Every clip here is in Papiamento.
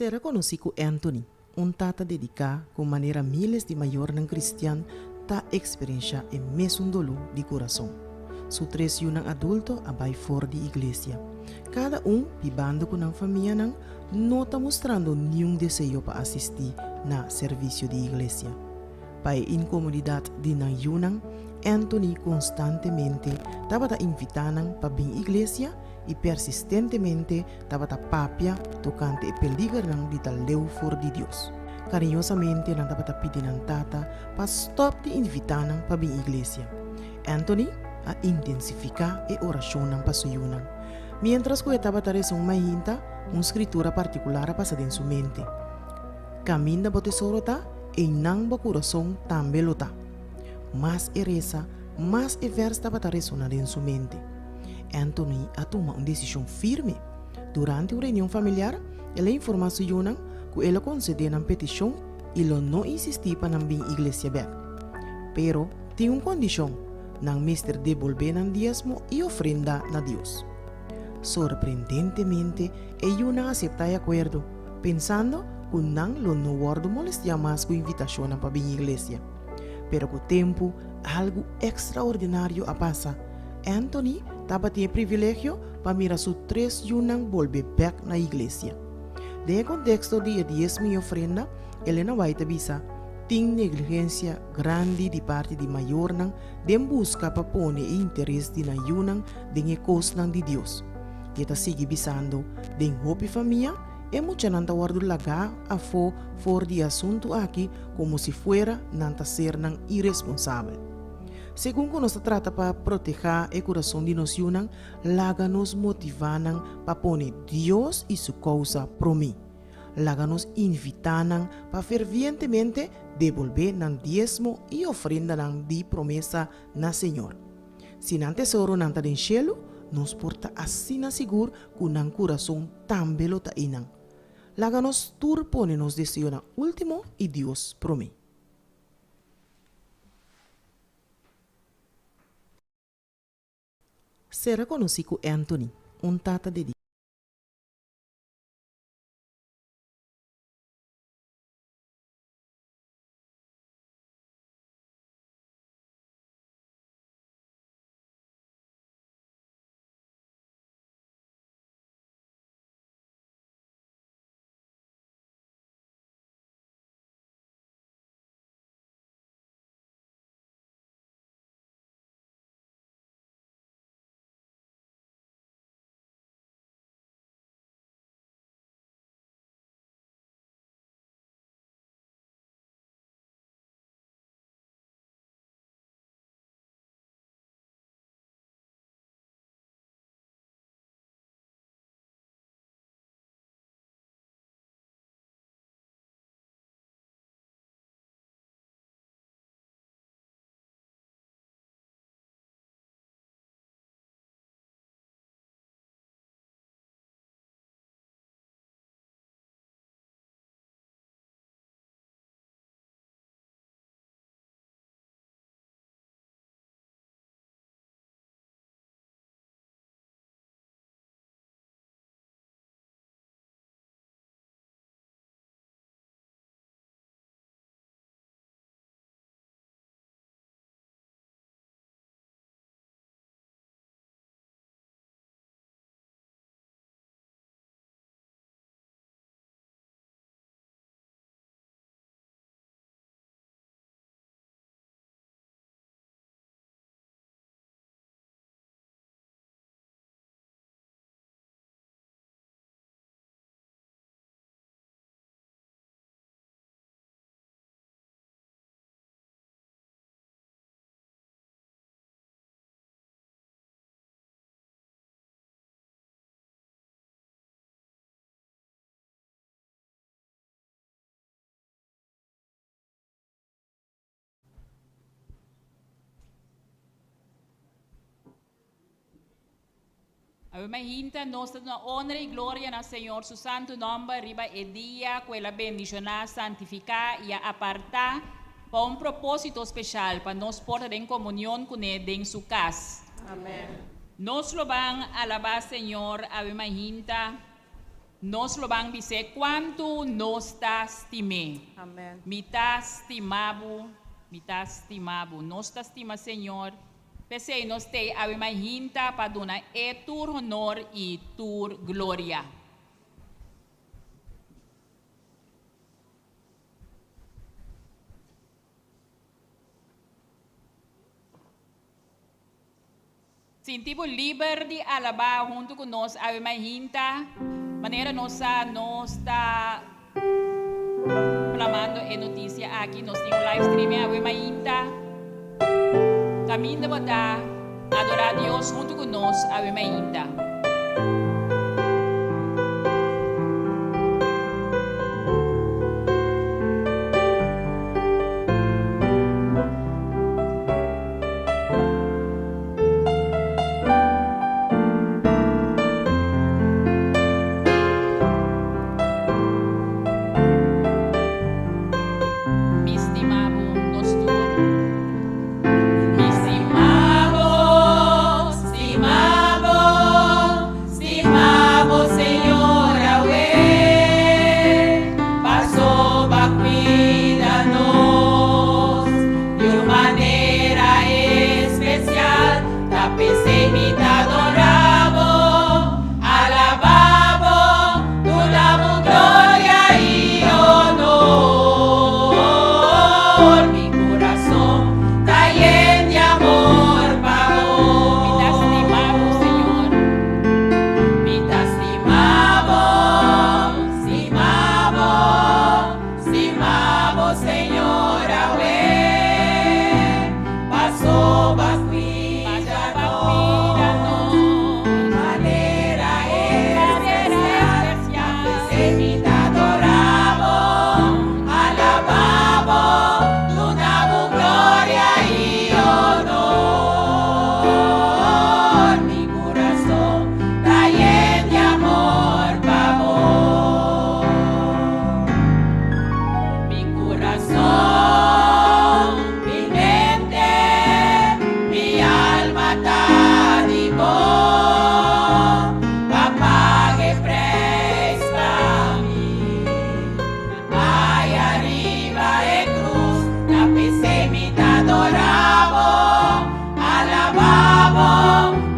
Sera konosí ku Anthony, un tata dediká ku manera míles di mayornan kristian ta eksperenshá e mesun doló di kurason. Su tres yunan adulto a bai for di iglesia. Kada un, bibando ku nan famianan, no ta mustrando niun deseo pa asistí na servisio di iglesia. Pa e inkomodidat di nan yunan, Anthony konstantemente tabata invitá nan pa bin iglesia i persistentemente tabata papia tokante e peligernan di ta leu for di Dios. Kariñosamente nan tabata pidi nan tata pa stòp di invitá nan pa bin iglesia. Anthony a intensifiká e orashonnan pa su yunan. Miéntras ku e tabata resa un mainta, un skritura partikular a pasa den su mente, Kaminda bo tesoro ta, einan bo kurason tambe lo ta. Mas e resa, mas e vèrs tabata resoná den su mente. Anthony a tuma un desishon firme. Durante un reunion familiar, el a informá su yunan ku el a konsedé nan petishon i lo no insistí pa nan bin iglesia bèk. Pero, tin un kondishon, nan mester debolbé nan diesmo i ofrenda na Dios. Sorprendentemente, e yunan a aseptá e akuerdo, pensando ku nan lo no wòrdu molestiá mas ku invitashonnan pa bin iglesia. Pero ku tempu, algu ekstraordinario a pasa. Anthony tabatin e privilegio pa mira su tres yunan bolbe bèk na iglesia. Den e konteksto di e diesmo i ofrenda, Elena White ta bisa, Tin negligensia grandi di parti di mayornan den buska pa pone e interes di nan yunan den e kosnan di Dios. I e ta sigui bisando, Den hopi famia, e muchanan ta wòrdu lagá afó for di e asuntu aki komo si fuera nan ta sernan iresponsabel. Segun ku nos ta trata pa protehá e kurason di nos yunan, laga nos motivá nan pa pone Dios i su kousa promé. Laga nos invitá nan pa fervientemente debolbé nan diesmo i ofrendanan di promesa na Señor. Si nan tesoronan ta den shelu, nos por ta asina sigur ku nan kurason tambe lo ta einan. Laga nos tur pone nos deseonan último i Dios promé. Sera konosí ku Anthony, un tata dediká. Awe mainta nos ta duna honra i gloria na Señor su santu nòmber riba e dia ku el a bendishoná, santifiká i a apartá pa un propósito speshal pa nos por ta den komunion kuné den su kas. Nos lo ban alabá Señor awe mainta. Nos lo ban bis'é kuantu nos ta stim'é. Amen. Mi ta stima bo, mi ta stima bo. Nos ta stima Señor. P'esei nos t'ei awe mainta pa duna E tur honor i tur gloria. Sinti bo liber di alabá huntu ku nos awe mainta. Manera nos sa, nos ta plamando e notisia aki. Nos tin un live streaming awe mainta. Kaminda bo ta adorá Dios huntu ku nos awe mainta. Mi stima bo, nos tur. Mi stima bo, stima bo, stima bo Señor awe, pasobra cuida nos di un manera especial, ta p'esei mi ta adora bo, alaba bo, duna bo gloria i honor. Mi corazon ta yen di amor pa bo. Mi ta stima bo, Señor. Mi ta stima bo, stima bo, stima bo, Señor, awe. Pasobra cuida nos manera especial. P'esei mi ta adora bo, alaba bo, duna bo gloria i honor. Mi corazon ta yen di amor pa bo. Mi corazon, mi mente, mi alma ta di bo. B'a paga e prijs pa mi. Aya riba e cruz, ta p'esei mi ta adora bo, alaba bo,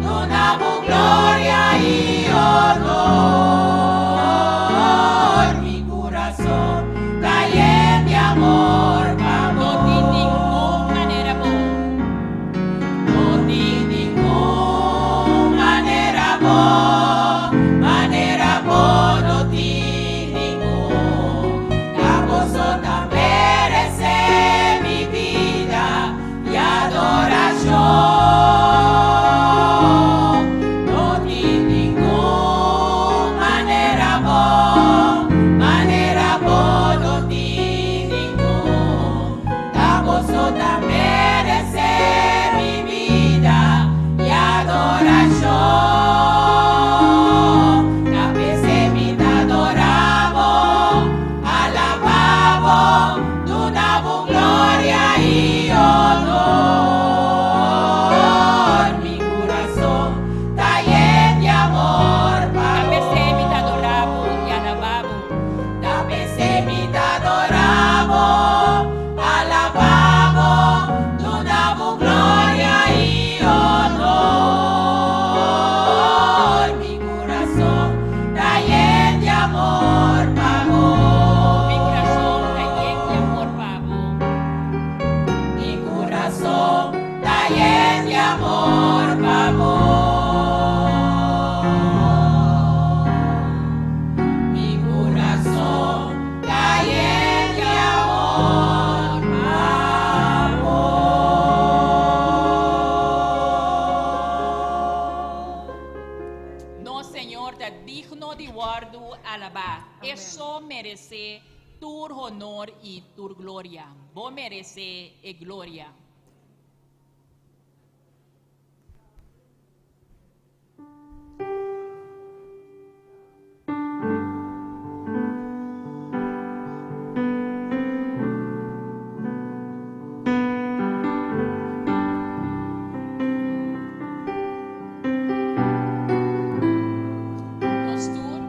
duna bo gloria i honor. Mi corazon ta yen di amor pa bo. No tin ningun manera bo. No tin ningun manera bo, manera bo no tin ningun. Ta bo so ta merece mi bida i adoracion. No tin ningun manera bo, manera bo no tin ningun. Ta bo so ta merece mi bida i adoracion. Ta p'esei mi ta adora bo, alaba bo, duna bo gloria i honor. Mi corazon ta yen di amor pa bo. Ta p'esei mi ta adora bo i alaba bo. Ta p'esei mi ta adora bo, alaba bo, duna bo gloria i honor. Mi corazon ta yen di amor pa bo. Mi corazon ta yen di amor pa bo. Mi corazon ta yen di amor pa bo. Mi corazon ta yen di amor pa bo. Nos Señor ta digno di wordo alaba. E so merece tur honor i tur gloria. Bo merece e gloria. Nos tur.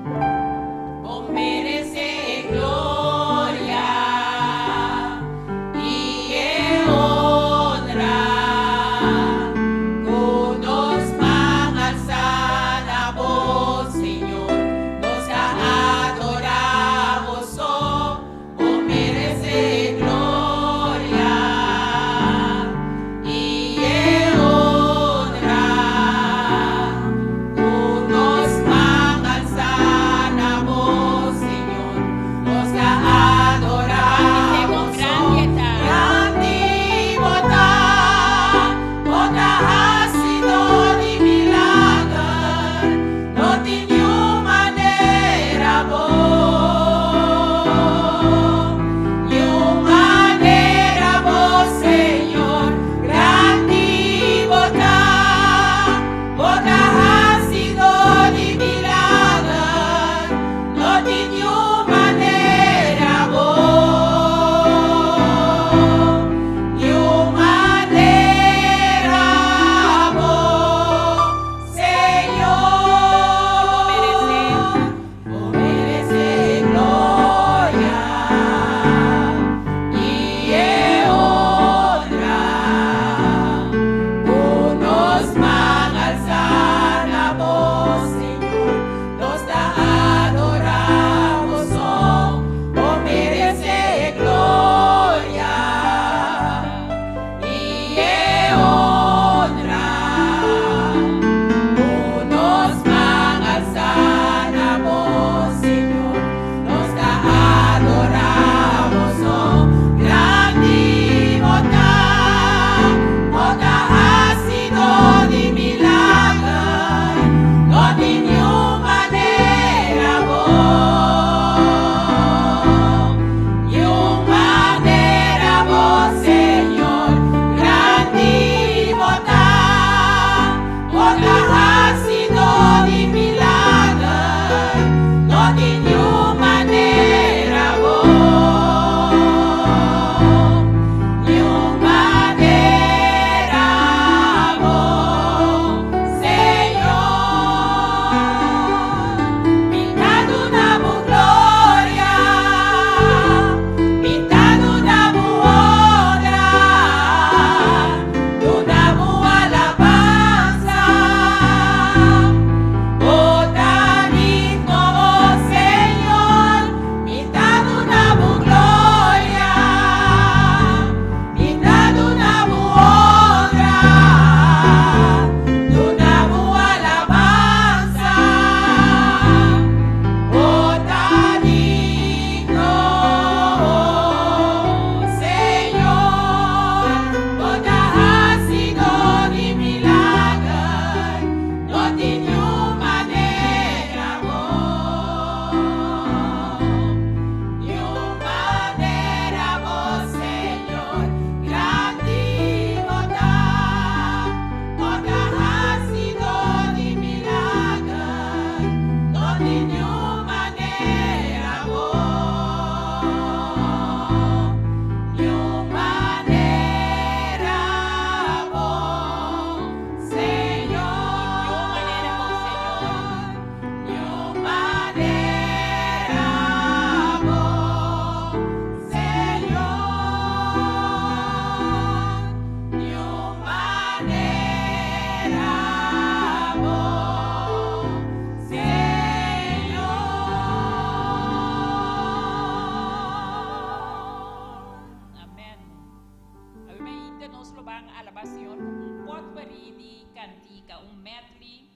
nos lo ban alabá Señor ku un potpourri di kantika, un medley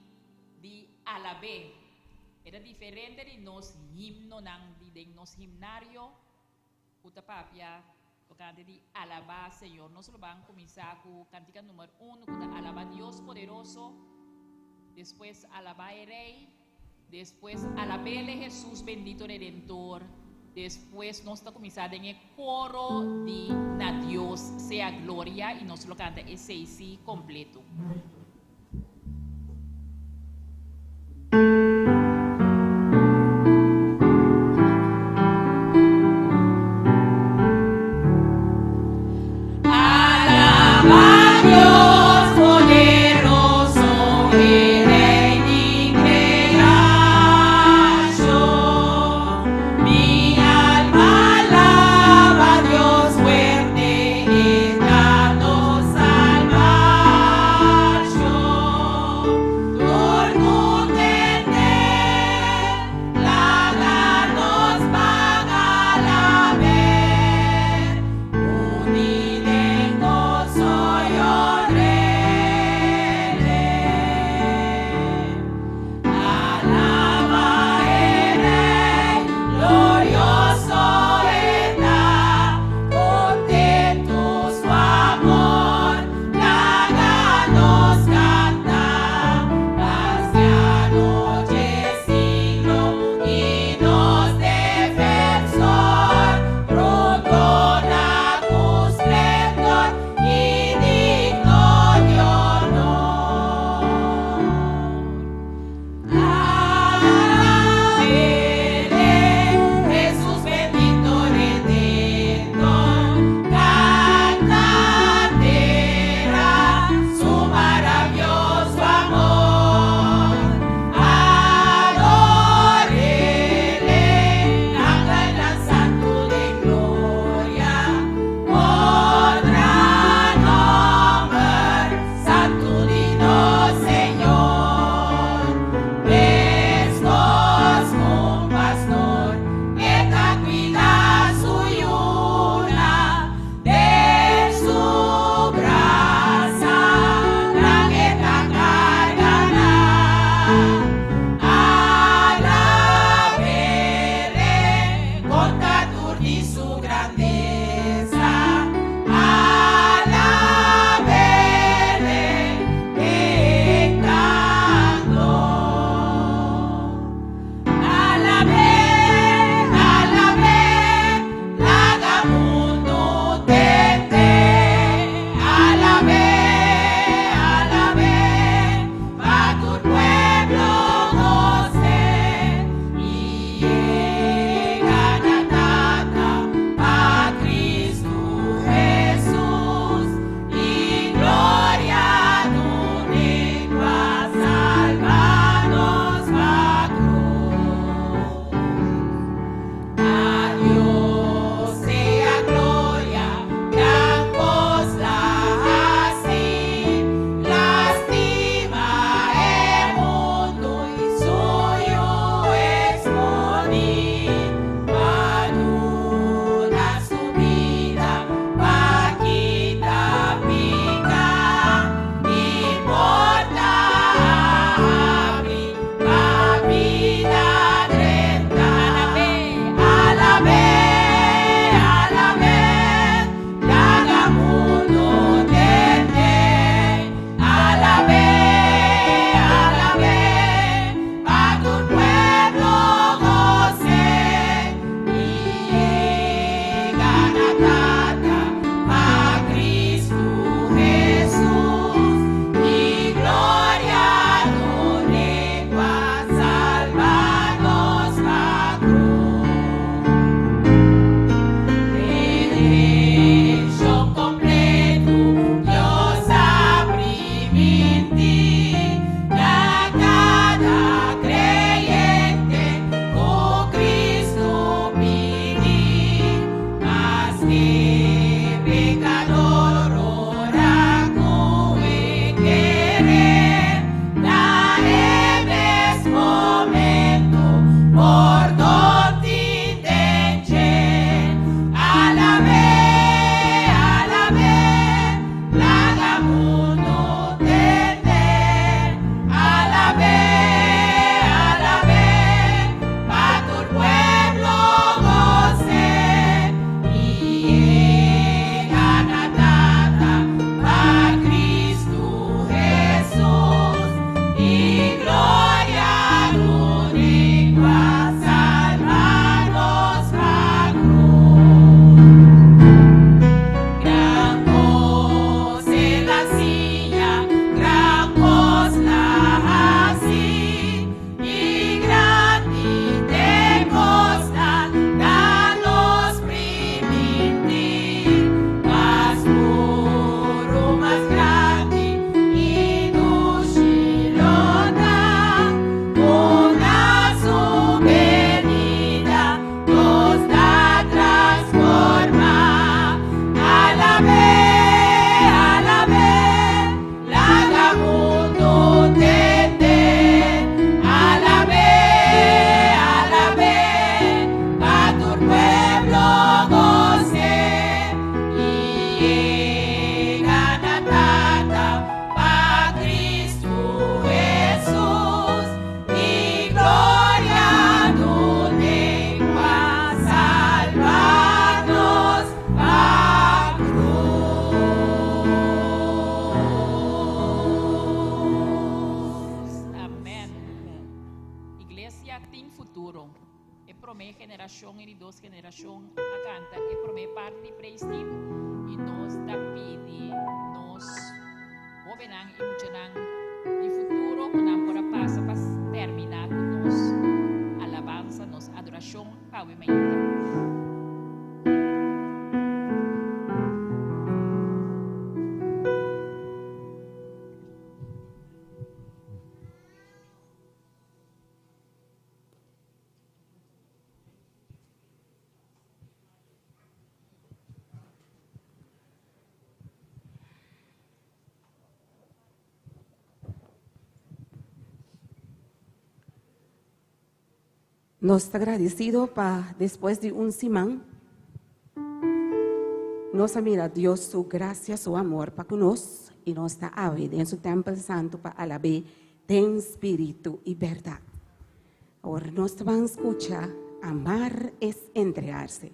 di alab'é. E ta diferente di nos himnonan di den nos himnario ku ta papia tokante di alabá Señor. Nos lo ban kuminsá ku kantika numer uno ku ta Alabá Dios Poderoso, despues Alabá e Rei, Despues alabele Hesus bendito Redentor, despues nos ta kuminsá den e koro di Na Dios sea gloria i nos lo kanta esei sí kompleto. Alaba Dios poderoso, e Rey di creacion. Mi alma alaba Dios fuerte, e ta nos salbacion. generashon i di dos generashon a kanta e promé parti di Praise Team i nos ta pidi nos hóbennan i muchanan di futuro ku nan por a pasa pa terminá ku nos alabansa, nos adorashon awe mainta. Nos ta agradecido pa despues di un siman nos a mira Dios su gracia, su amor pa cu nos y nos ta awe den su tempel santo pa alab'é den spiritu y berdad. Awor nos ta ban scucha Amar es entregarse.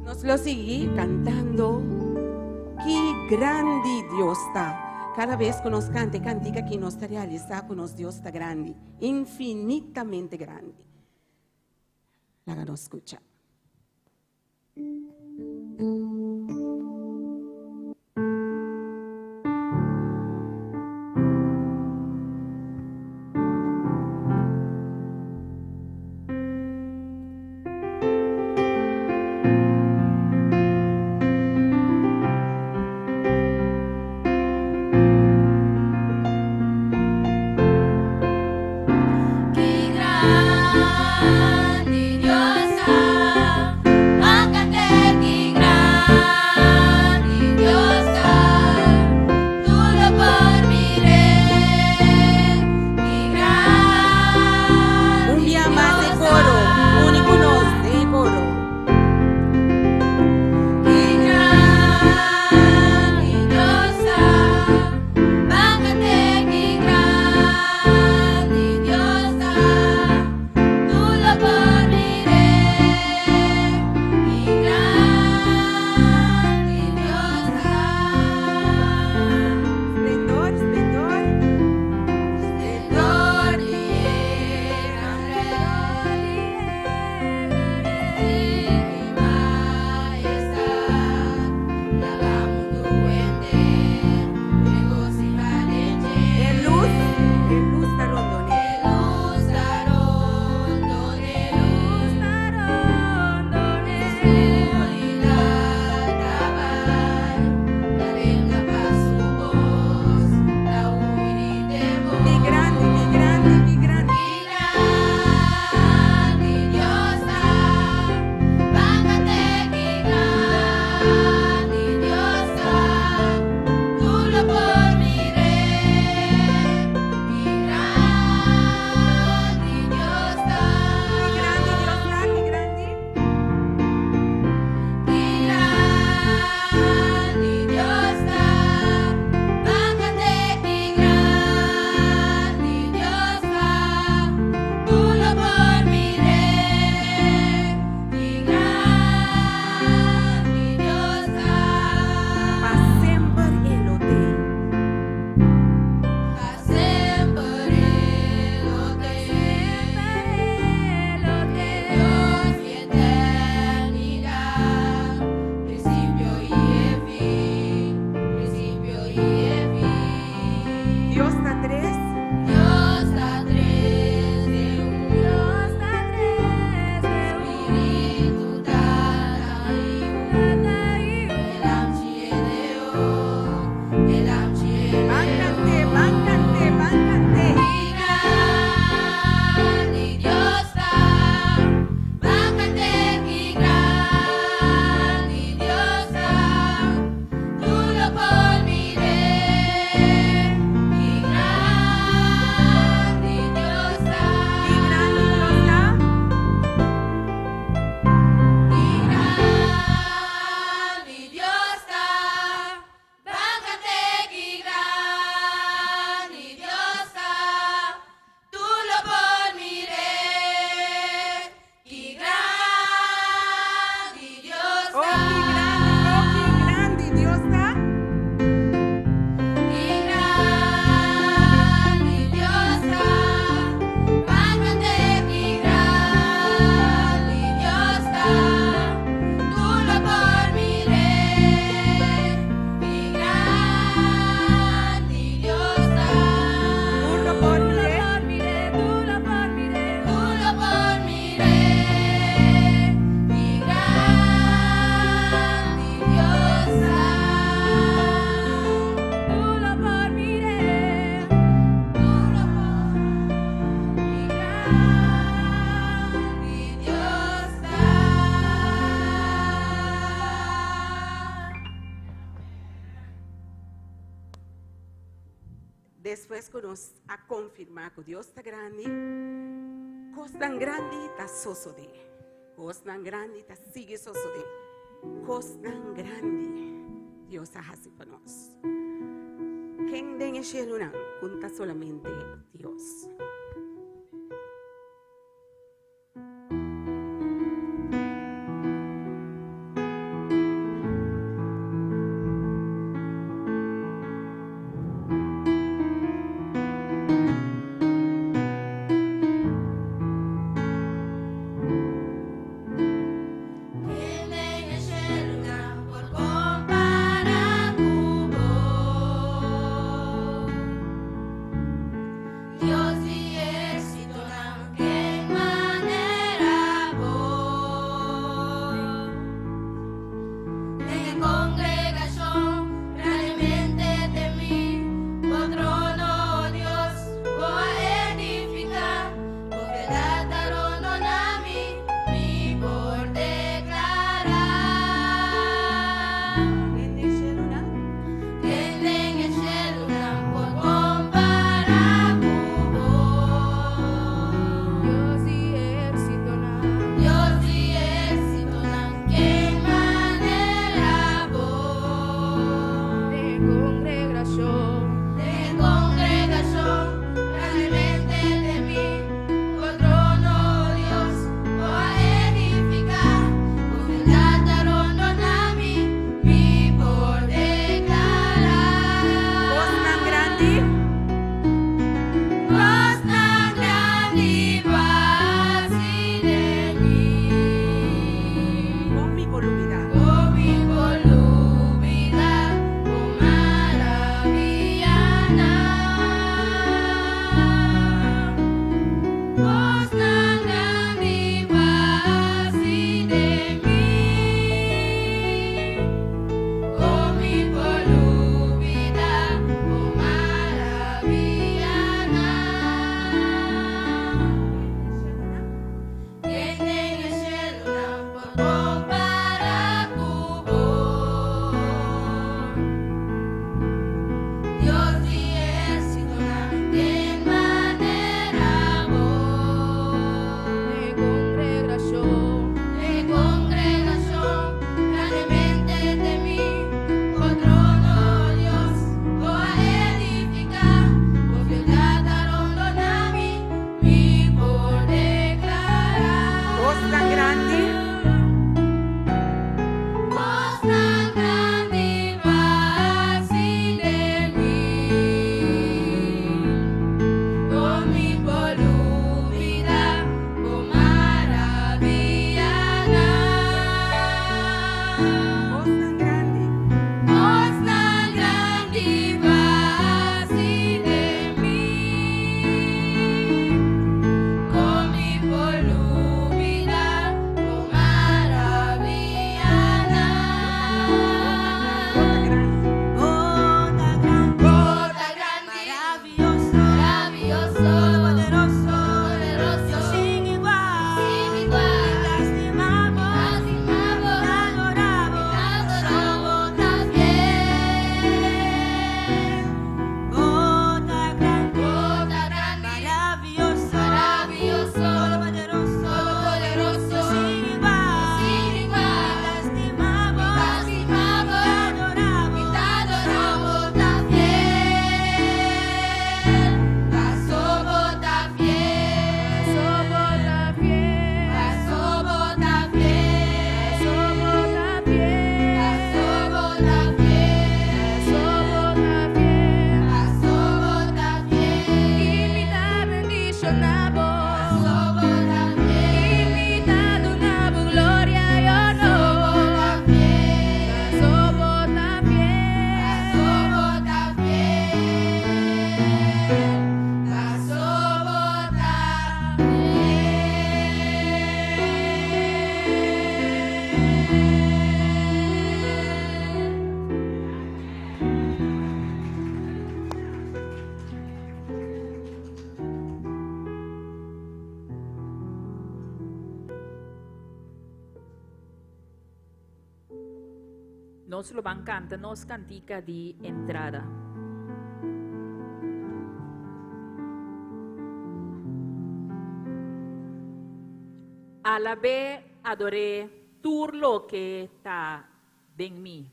Nos lo sigui cantando Ki grandi Dios ta. Cada vez cu nos canta e cantica aki nos ta realisa cu nos Dios ta grandi, infinitamente grandi. Laga nos scucha. Ki grandi Dios ta, Despues ku nos a konfirmá ku Dios ta grandi, kosnan grandi ta sosodé. Kosnan grandi ta sigui sosodé. Kosnan grandi Dios a hasi pa nos. Ken den e shelunan ku ta solamente Dios? Nos lo ban canta nos cantica di entrada. Alab'é, ador'é, tur loke ta den mi.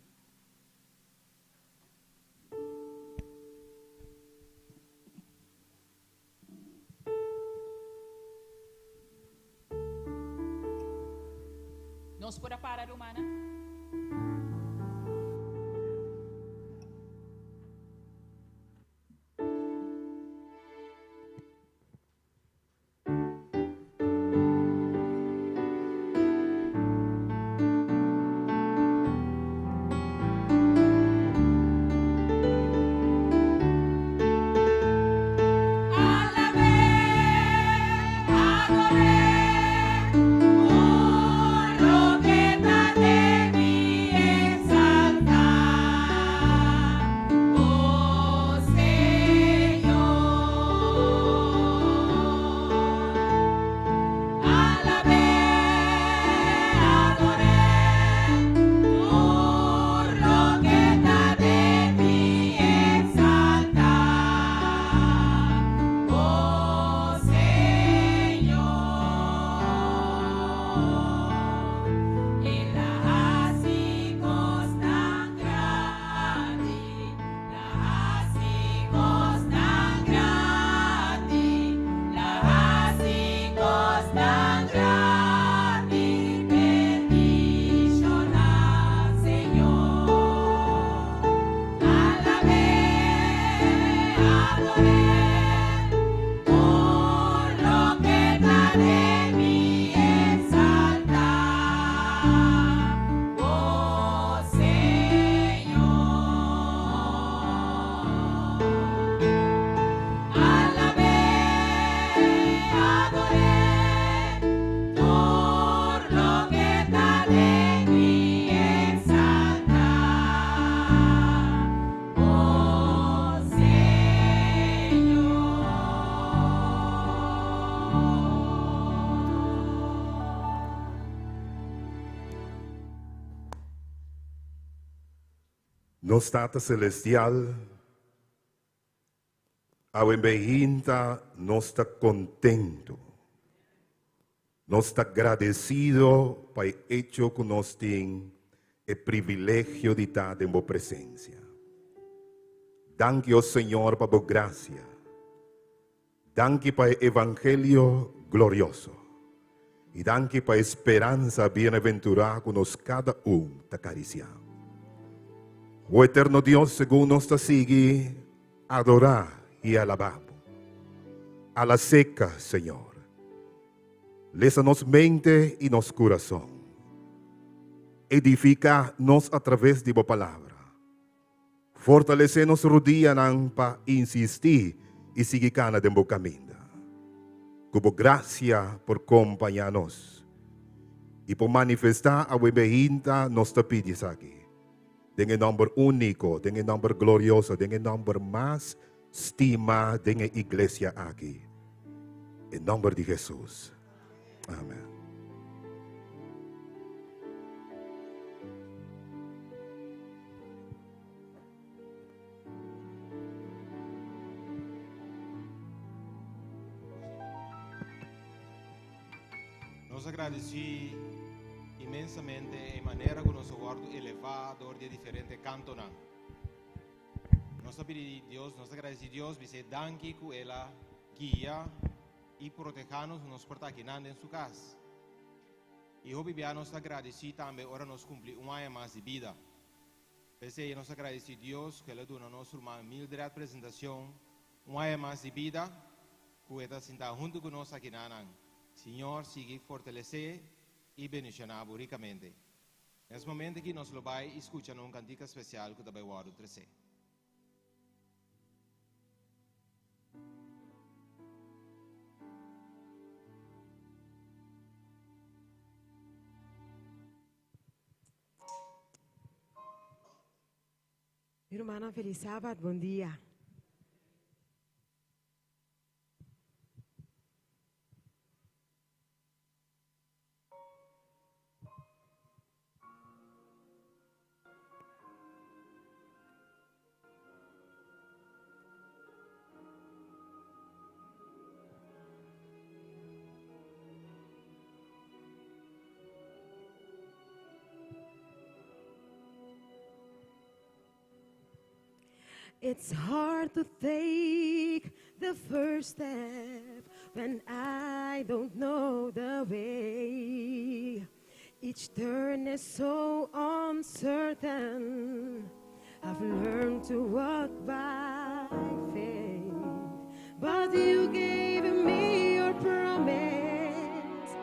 Nos por a para, rumannan? Nos Tata Celestial, awe behinta nos ta contento. Nos ta agradecido pa e hecho cu nos tin e privilegio di ta den bo presencia. Danki, oh Señor, pa bo gracia. Danki pa e evangelio glorioso. Y danki pa e speransa bienaventura cu nos cada un ta caricia. O eterno Dios, segun nos ta sigui adora y alaba bo. A la seca, Señor. Lesa nos mente y nos curason. Edifica nos a traves di bo palabra. Fortalece nos rudianan pa insisti y sigui cana den bo caminda. Cu bo gracia por compaña nos y por manifesta awe behinta nos ta pidi esaki. Den e nomber unico, den e nomber glorioso, den e nomber mas stima den e iglesia aki. E nomber di Jesus. Amen. Nos agradeci inmensamente e manera cu nos a wordo eleva door di e diferente cantonan. Nos ta pidi Dios, nos ta agradeci Dios, bis'e danki cu el a guia y proteha nos, nos por ta akinan den su cas. Y hopi bia nos ta agradeci tambe ora nos cumpli un aña mas di bida. P'esey nos ta agradeci Dios cu el a duna nos ruman Mildred Presentacion un aña mas di bida, cu e ta sinta hunto cu nos akinanan. Señor sigui fortalece y bendiciona bo ricamente. Nes momento aki nos lo bay y scucha na un cantica special cu ta bay wordo trece. Mi rumannan feliz sabat, bon dia. It's hard to take the first step when I don't know the way. Each turn is so uncertain. I've learned to walk by faith. But you gave me your promise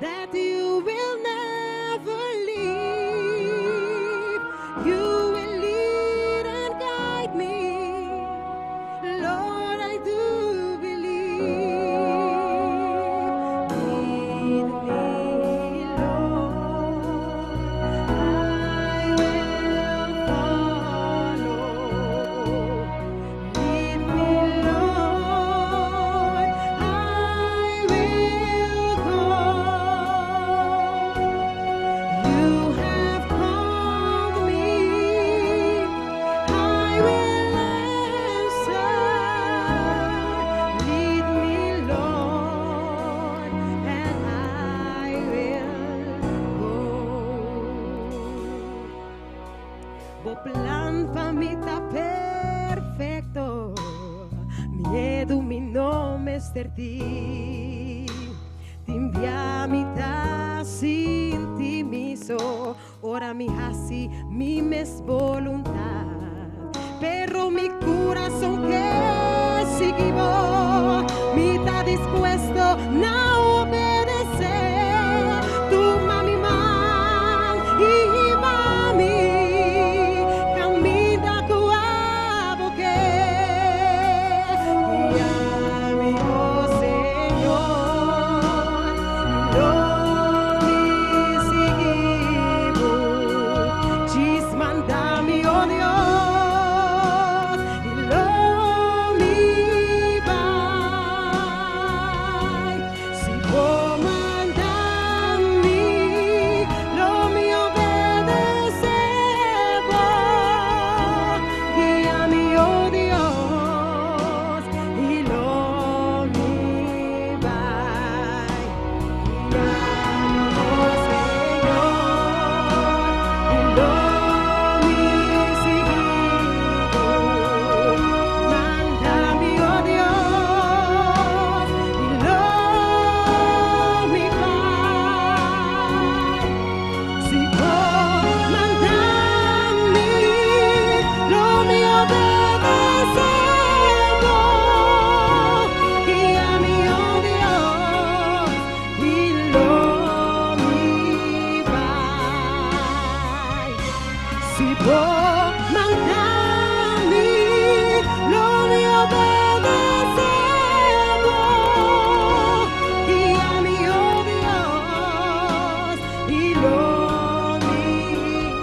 that you will never leave. You will lead and guide me. Lord, I do believe. Lead me, Lord. I will follow. Lead me, Lord. I will go. You have called me. I will answer. Lead me, Lord, and I will go. Bo plan pa mi ta perfekto. Miedu mi no mester tin. Tin bia mi ta sinti mi so. Ora mi hasi mi mes boluntat. Pero mi kurason ke sigui bo. Mi ta dispuesto na obedesé. Tuma mi man i hiba mi. Kaminda ku abo ke. Guia mi, oh Señor. Lo mi sigui bo. Djis manda mi, oh Dios. I lo mi bai. Si bo manda mi, lo mi obedesé bo. Guia mi, oh Dios, i lo mi bai. Guia mi, oh Señor, i lo mi sigui bo. Manda mi, oh Dios, i lo mi bai. Si bo manda mi, lo mi obedesé bo. Guia mi, oh Dios, i lo mi bai. Si bo manda mi, lo mi obedesé bo. Guia mi, oh Dios, i lo mi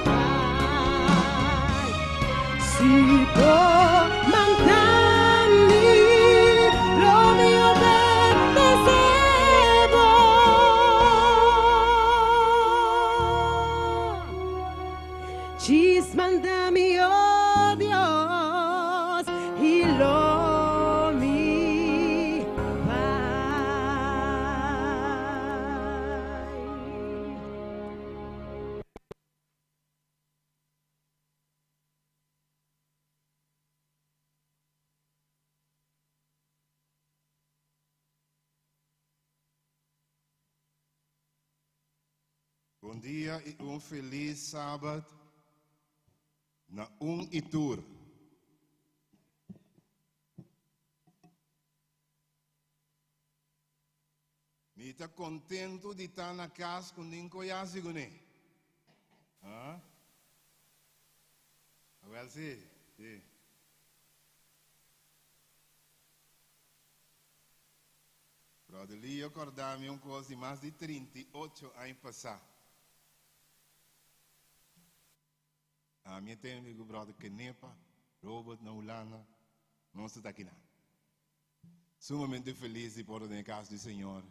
bai. Si bo manda mi, lo mi obedesé bo. Djis manda mi, oh Dios, i lo mi bai. Bon dia i un felis sabat na un i tur. Mi ta kontentu di ta na kas ku nin koyasi kuné. Ah? Awel si, si. Brother Leo kòrda mi un kos di mas di 38 aña pasá. Ami e tempu ku brother Kenepa, Robert na Hulanda, nos ta aki nan. Sumamente felis di por ta den e kas di Señor.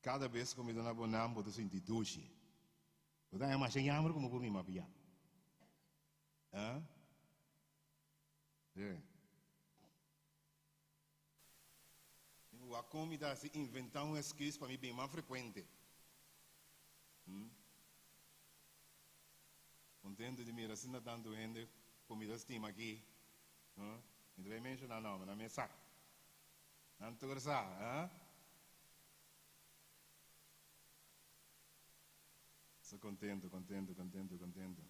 Kada bes ku mi ta na bo nan, bo ta sinti dushi. Bo ta haña masha yamber komo ku mi mapia. Ah? Sí. Wak kon mi ta hasi inventá un esküs pa mi bin mas frekuente. Hmm? Kontentu di mira asina tantu hende ku mi ta stima aki. Mi ta bai menshoná nòmber, nan mes sa. Nan tur sa, ha? So kontentu, kontentu, kontentu, kontentu.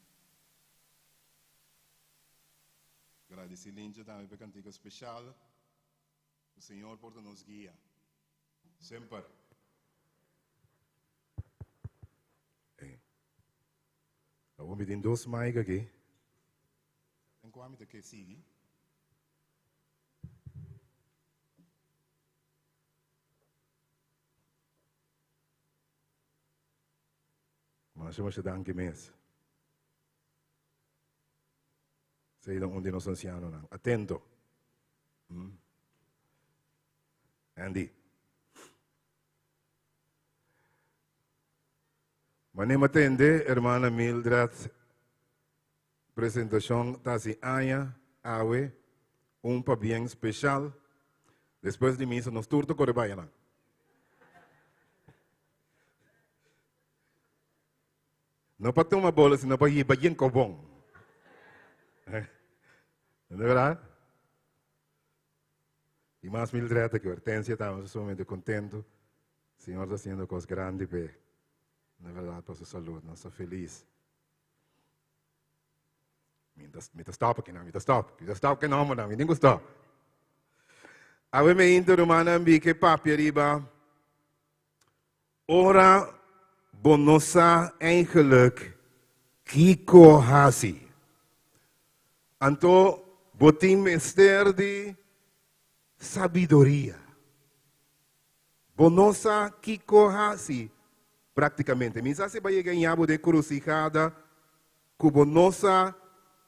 Gradisí Lintje tambe pa e kantika speshal. Ku Señor por ta nos guia semper. Awor mi tin dos mic aki. Den kua mi ta ke sigui? Masha masha danki mes. Esei ta un di nos ansianonan. Atento. Hmm? Andy. Mané atende, hermana Mildred, presentacion ta hasi aña, awe, un pabien special. Despues di misa nos tur ta kore bai anan. No pa tuma bola, sino pa hiba yen kobon. No ta verdad? Y mas Mildred aki, Hortensia tambe sumamente contento. Señor ta haciendo cos grandi p'e. Na verdad, pa su salud. Nos ta feliz. Mi ta stop aki, mi ta stop. Mi ta stop ke nombernan, mi tin ku stop. Awe me inter rumannan bi ke papia riba Ora bo no sa eigenlijk kiko hasi, anto bo tin mester di sabiduria. Bo no sa kiko hasi praktikamente. Mi sa si bo a yega ña bo den krusihada ku bo no sa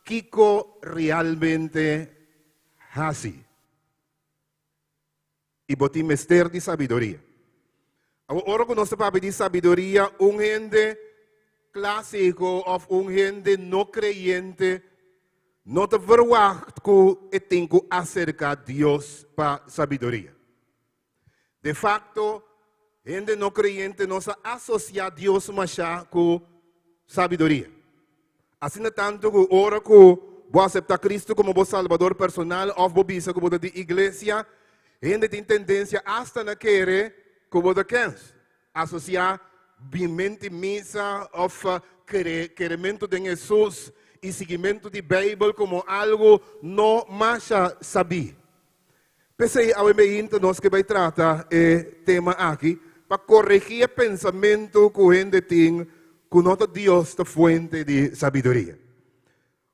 kiko realmente hasi. I bo tin mester di sabiduria. Awor, ora ku nos ta papia di sabiduria, un hende klásiko òf un hende no kreyente no ta verwagt ku e tin ku aserká Dios pa sabiduria. De fakto, hende no kreyente no sa asosiá Dios mashá ku sabiduria. Asina tantu ku ora ku bo aseptá Kristu komo bo Salbador personal òf bo bisa ku bo ta di iglesia, hende tin tendensia asta na kere ku bo ta kens. Asosiá bimenti misa òf kerementu den Hesus i siguimentu di Beibel komo algu no masha sabí. P'esei awe meinta nos ke bai trata e tema aki pa koregí e pensamentu ku hende tin ku no ta Dios ta fuente di sabiduria.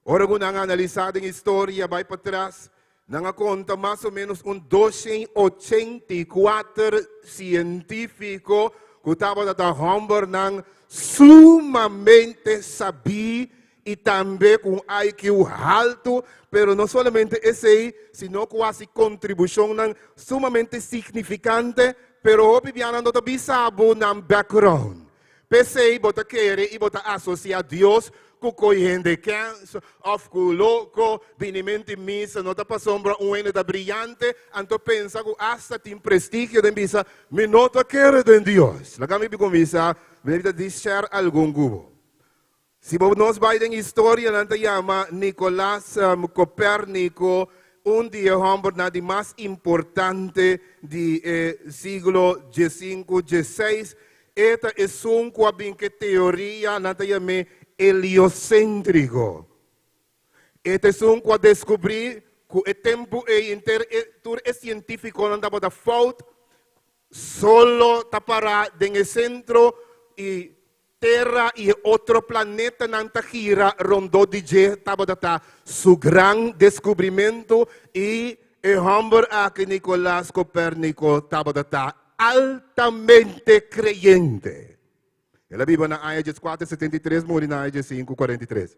Ora ku nan a analisá den historia bai patras, nan a konta mas o ménos un doshen 84 sientífiko ku tabata ta hòmbernan sumamente sabí i tambe ku un IQ haltu, pero no solamente esei, sino ku hasi kontribushonnan sumamente signifikante, pero hopi bia nan no ta bisa bo nan background. P'esei bo ta kere i bo ta asosiá Dios ku koi hende kens òf ku loko, binimenti misa no ta pasobra un hende ta briyante, anto pensa ku asta tin prestigio den bisa, Mi no ta kere den Dios. Laga mi kuminsá, mi ta di share algun ku bo. Si bo nos bai den historia nan ta yama Nicolas Copérnico un di e hòmbernan di mas importante di e siglo diesinku, diesseis. E ta esun ku a bin ku e teoria nan ta yam'é helioséntriko. E ta esun ku a deskubrí ku e tempu ei henter e tur e sientífikonan tabata fout, solo ta pará den e sentro i Tera i e otro planetanan ta gira rondó di dje tabata ta su gran deskubrimentu i e hòmber aki Nicolás Copérnico tabata ta altamente kreyente. El a biba na aña 1473 muri na aña 1543.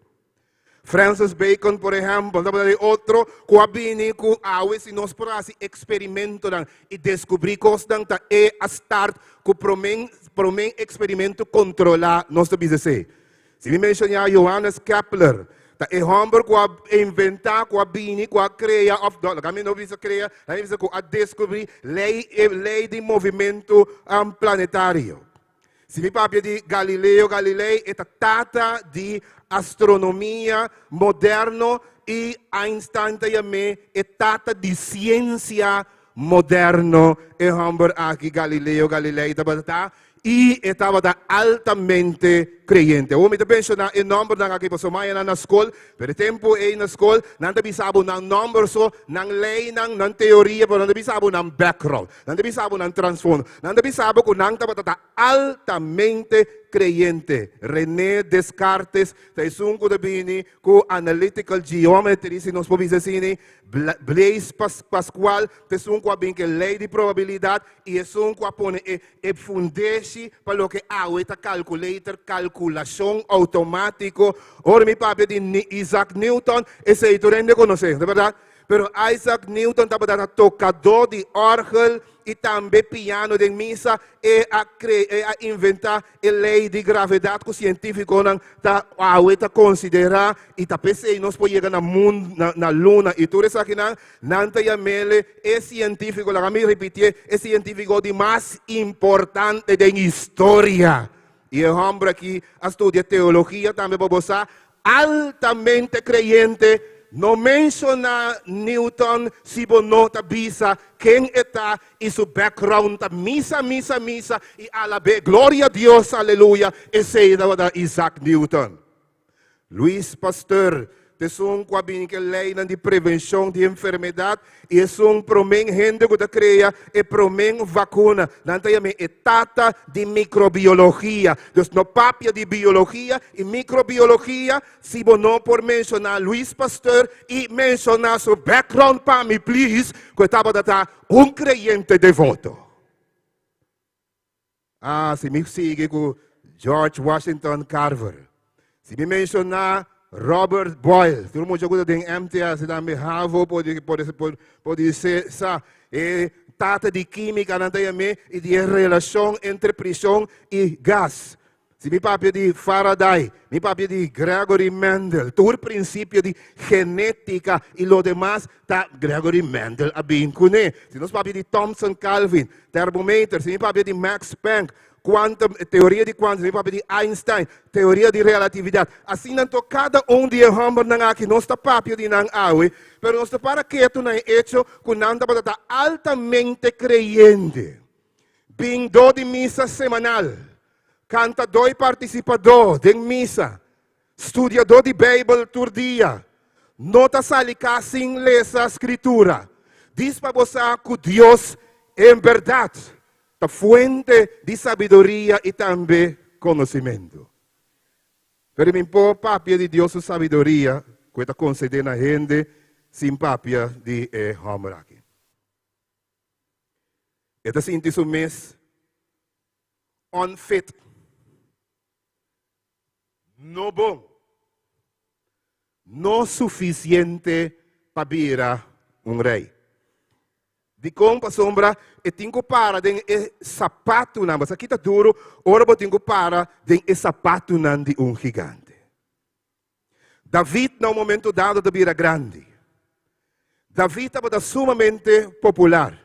Francis Bacon, por ehèmpel, tabata di otro ku a bini ku awe si nos por hasi eksperimentonan i deskubrí kosnan ta e a start ku promé promé eksperimento kontrolá, nos ta bisa esei. Si mi menshoná Johannes Kepler, ta e hòmber ku a inventá, ku a bini, ku a krea òf no, laga mi no bisa krea, laga mi bisa ku a deskubrí lei e lei di movimentu planetario. Si mi papia di Galileo Galilei, e ta tata di astronomia moderno. I Einstein ta yam'é e tata di siensia moderno. E hòmber aki Galileo Galilei tabata ta i e tabata altamente kreyente. Awor mi ta menshoná e nòmbernan aki pasobra mañana na skol, pero e tempu ei na skol nan ta bisa bo nan nòmber so, nan leinan, nan teoria, pero nan ta bisa bo nan background, nan ta bisa bo nan trasfondo, nan ta bisa bo ku nan tabata ta altamente kreyente. René Descartes ta esun ku ta bini ku analytical geometry, si nos por bisa asina, Blaise Pascual ta esun ku a bin ku e lei di probabilidat i esun ku a pone e e fundeshi pa loke awe ta calculator, kalkulashon outomátiko. Ora mi papia di Isaac Newton, esei tur hende konosé, no ta bèrdat? Pero Isaac Newton tabata ta tokadó di òrgel i tambe piano den misa. E a kre, e a inventá e lei di gravedat ku sientífikonan ta awe ta konsiderá i ta p'esei nos por yega na mun, na, na luna i tur esakinan. Nan ta yam'ele e sientífiko, laga mi ripitié, e sientífiko di mas importante den historia. I e hòmber akí a studia teologia tambe, pa bo sa, altamente kreyente. No menshoná Newton si bo no ta bisa ken e ta i su background ta misa, misa, misa i alab'é. Gloria Dios, aleluya! Esei tabata Isaac Newton. Luis Pasteur ta esun ku a bini ku e leinan di prevenshon di enfermedat i esun promé hende ku ta krea e promé vakuna. Nan ta yam'é e tata di mikrobiologia. Dus no papia di biologia i mikrobiologia si bo no por menshoná Luis Pasteur i menshoná su background pa mi please ku e tabata ta un kreyente devoto. Ah, si mi sigui ku George Washington Carver, si mi menshoná Robert Boyle, tur mucha ku ta den MTS tambe havo por por por se sa e tata di kímika nan ta yam'é i di e relashon entre prishon i gas. Si mi papia di Faraday, mi papia di Gregory Mendel, tur prinsipio di genétika i lo demas ta Gregory Mendel a bin kuné. Si nos papia di Thomson Calvin, termometer, si mi papia di Max Planck, quantum, teoria di quantum, si mi papia di Einstein, teoria di relatividat. Asina anto kada un di e hòmbernan aki nos ta papia di nan awe, pero nos ta para ketu na e echo ku nan tabata ta altamente kreyente. Bindó di misa semanal, kantadó i partisipadó den misa, studiadó di Beibel tur dia, no ta sali kas sin lesa Skritura. Dis pa bo sa ku Dios en bèrdat ta fuente di sabiduria i tambe konosimentu. Pero mi por papia di Dios su sabiduria ku e ta konsedé na hende sin papia di e hòmber aki. E ta sinti su mes unfit, no bon, no sufisiente pa bira un rei. Dikon? Pasobra e tin ku para den e sapatunan. Bo sa ki ta duru ora bo tin ku para den e sapatunan di un gigante. David na un momento dado ta bira grandi. David tabata sumamente popular.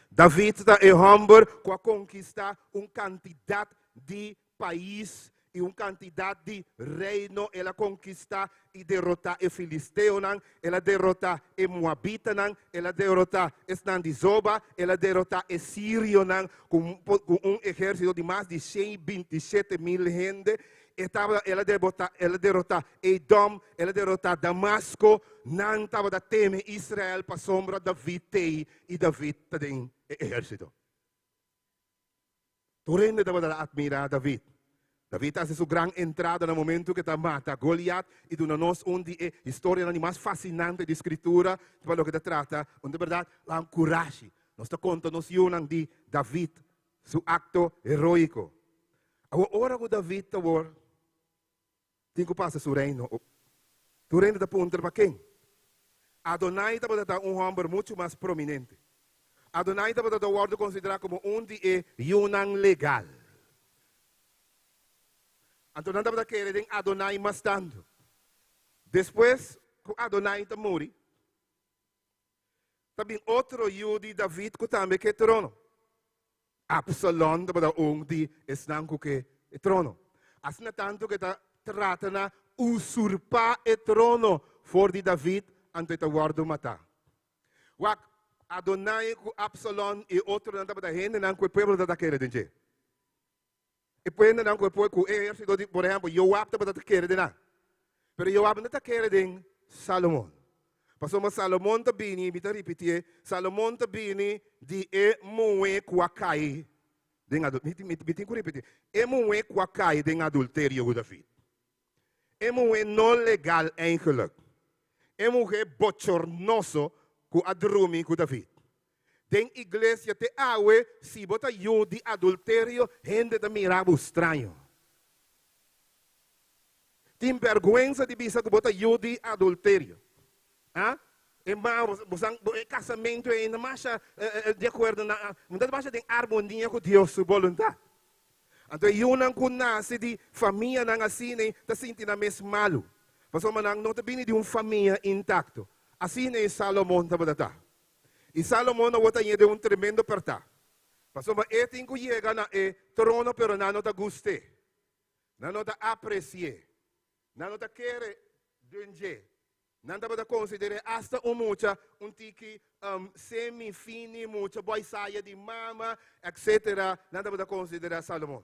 David ta e hòmber ku a konkistá un kantidat di pais i un kantidat di reino. El a konkistá i derotá e filisteonan, el a derotá e moabitanan, el a derotá esnan di Zoba, el a derotá e sirionan ku un ehérsito di mas di 127,000 hende. E tabata, el a debota, el a derotá Edom, el a derotá Damasco. Nan tabata teme Israel pasobra David t'ei i David ta den e ehérsito. Tur hende tabata atmirá David. David a hasi su gran entrada na momentu ku e ta mata Goliat i duna nos un di e historianan di mas fasinante di Skritura pa loke ta trata un di bèrdat lan kurashi. Nos ta konta nos yunan di David su akto heroiko. Awor ora ku David ta wor tin ku pasa su reino, tur hende ta puntra pa ken. Adonai tabata ta un hòmber muchu mas prominente. Adonai tabata ta wòrdu konsiderá komo un di e yunan legal. Anto nan tabata kere den Adonai mas tantu. Despues ku Adonai ta muri, ta bin otro yu di David ku tambe ke trono. Absalon tabata un di esnan ku ke e trono. Asina tantu ku e ta trata na usurpá e trono. for di David, anto e ta wòrdu matá. Wak, Adonai ku Absalon i otronan tabata hendenan ku e pueblo tabata kere den dje. E hendenan ku e pueblo, ku e ehérsito di, por ehèmpel, Joab tabata ta kere den nan. Pero Joab no ta kere den Salomon. Pasobra Salomon ta bini, mi ta ripitié, Salomon ta bini di e muhé ku a kai den adulterio. Mi tin ku ripití, e muhé ku a kai den adulterio ku David. E muhé no legal eigenlijk. E muhé bochornoso ku a drumi ku David. Den iglesia te awe si bo ta yu di adulterio hende ta mira bo straño. Tin bèrgwensa di bisa ku bo ta yu di adulterio. A? E ma bosan e kasamentu ei no masha di akuerdo na no ta masha den armonia ku Dios su boluntat. Anto e yunan ku nase di famianan asina ei ta sinti nan mes malu, pasobra nan no ta bini di un famia intakto. Asina ei Salomon tabata ta. I Salomon awor ta yega den un tremendo pèrtá, pasobra e tin ku yega na e trono pero nan no ta gust'é, nan no ta apresi'é, nan no ta kere den dje. Nan tabata konsider'é asta un mucha un tiki semi fini, mucha boi saya di mama, etcetera. Nan tabata konsiderá Salomon.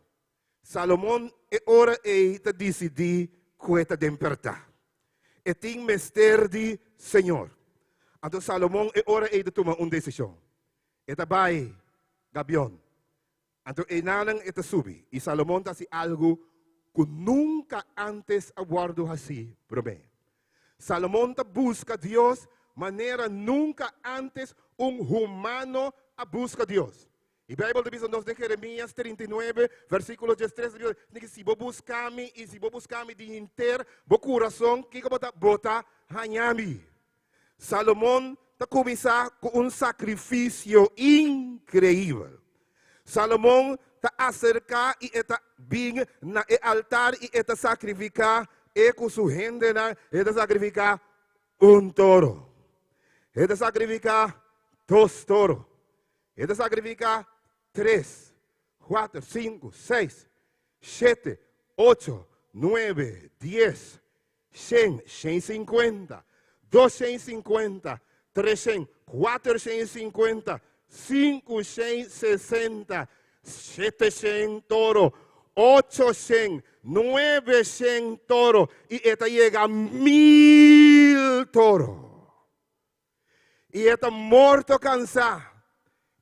Salomon e ora ei ta disidí ku e ta den pèrtá. E tin mester di Señor. Anto Salomon e ora ei ta tuma un desishon. E ta bai Gabion. Anto einanan e ta subi, i Salomon ta hasi algu ku nunka ántes a wòrdu hasí promé. Salomon ta buska Dios manera nunka ántes un humano a buska Dios. I Beibel ta bisa nos den Jeremias 39, versíkulo 13, ta bisa, Niki si bo buska mi i si bo buska mi di henter bo kurason, kiko bo ta? Bo ta haña mi. Salomon ta kuminsá ku un sakrifisio inkreibel. Salomon ta aserká i e ta bin na e altar i e ta sakrifiká e ku su hendenan, e ta sakrifiká un toro. E ta sakrifiká dos toro. E ta sakrifiká tres, kuater, sinku, seis, shete, ocho, nuebe, dies, Shen, 150, 250, 300, 450, 560, 700 toro, 800, 900 toro i e ta yega 1000 toro. I e ta morto kansá.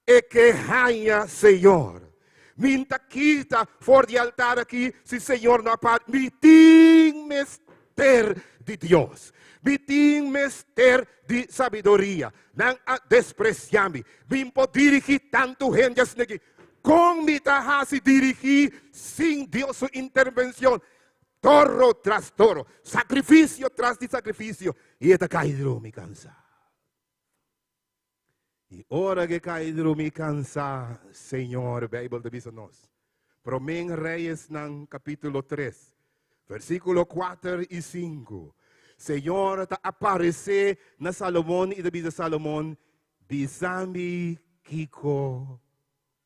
E ke haña Señor. Mi ta kita for di altar aki si Señor no a par. Mi tin mester di Dios. Mi tin mester di sabiduria. Nan a despresiá mi. Mi por dirigí tantu hende asina aki. Kon mi ta hasi dirigí sin Dios su intervenshon? Toro tras toro, sakrifisio tras di sakrifisio, i e ta kai drumi kansá. I ora ku e kai drumi kansá, Señor, Beibel ta bisa nos, Promé Reyesnan kapítulo 3, versíkulo 4 i 5, Señor ta aparesé na Salomon i ta bisa Salomon, Bisa mi kiko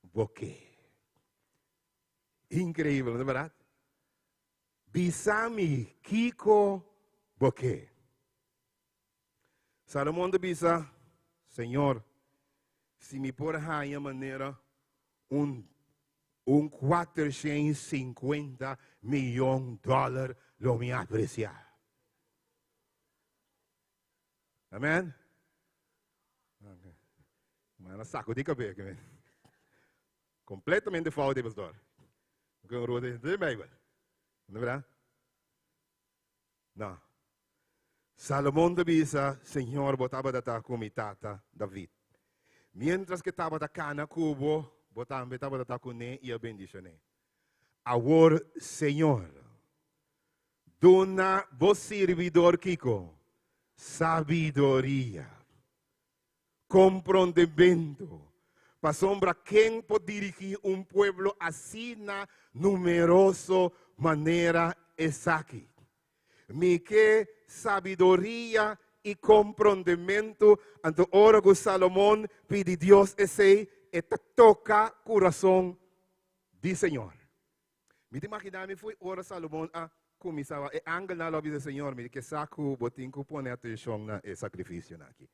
bo ke. Inkreibel, no ta bèrdat? Bisa mi kiko bo ke. Salomon ta bisa, Señor, si mi por haña manera un un 450 miyon dòler lo mi apresiá. Amen? Mana saco di cabeza. Completamente fout, pastor. De Bijbel. No verdad? No. Salomón ta bisa, Señor, bo tabata ta ku mi tata David. Mientras ku e tabata kana ku bo, bo tambe tabata ta kuné i a bendishoné. Awor, Señor, duna bo sirbidor kiko? Sabiduria. Komprondementu. Pasobra ken por dirigí un pueblo asina numeroso manera esaki? Mi ke sabiduria i komprondementu. Anto ora ku Salomon pidi Dios esei, e ta toka kurason di Señor. Mi ta imaginá mi fo'i ora Salomon a. kuminsá e angelnan lo a bisa Señor, mi ke sa ku bo tin ku pone atenshon na e sakrifisionan aki.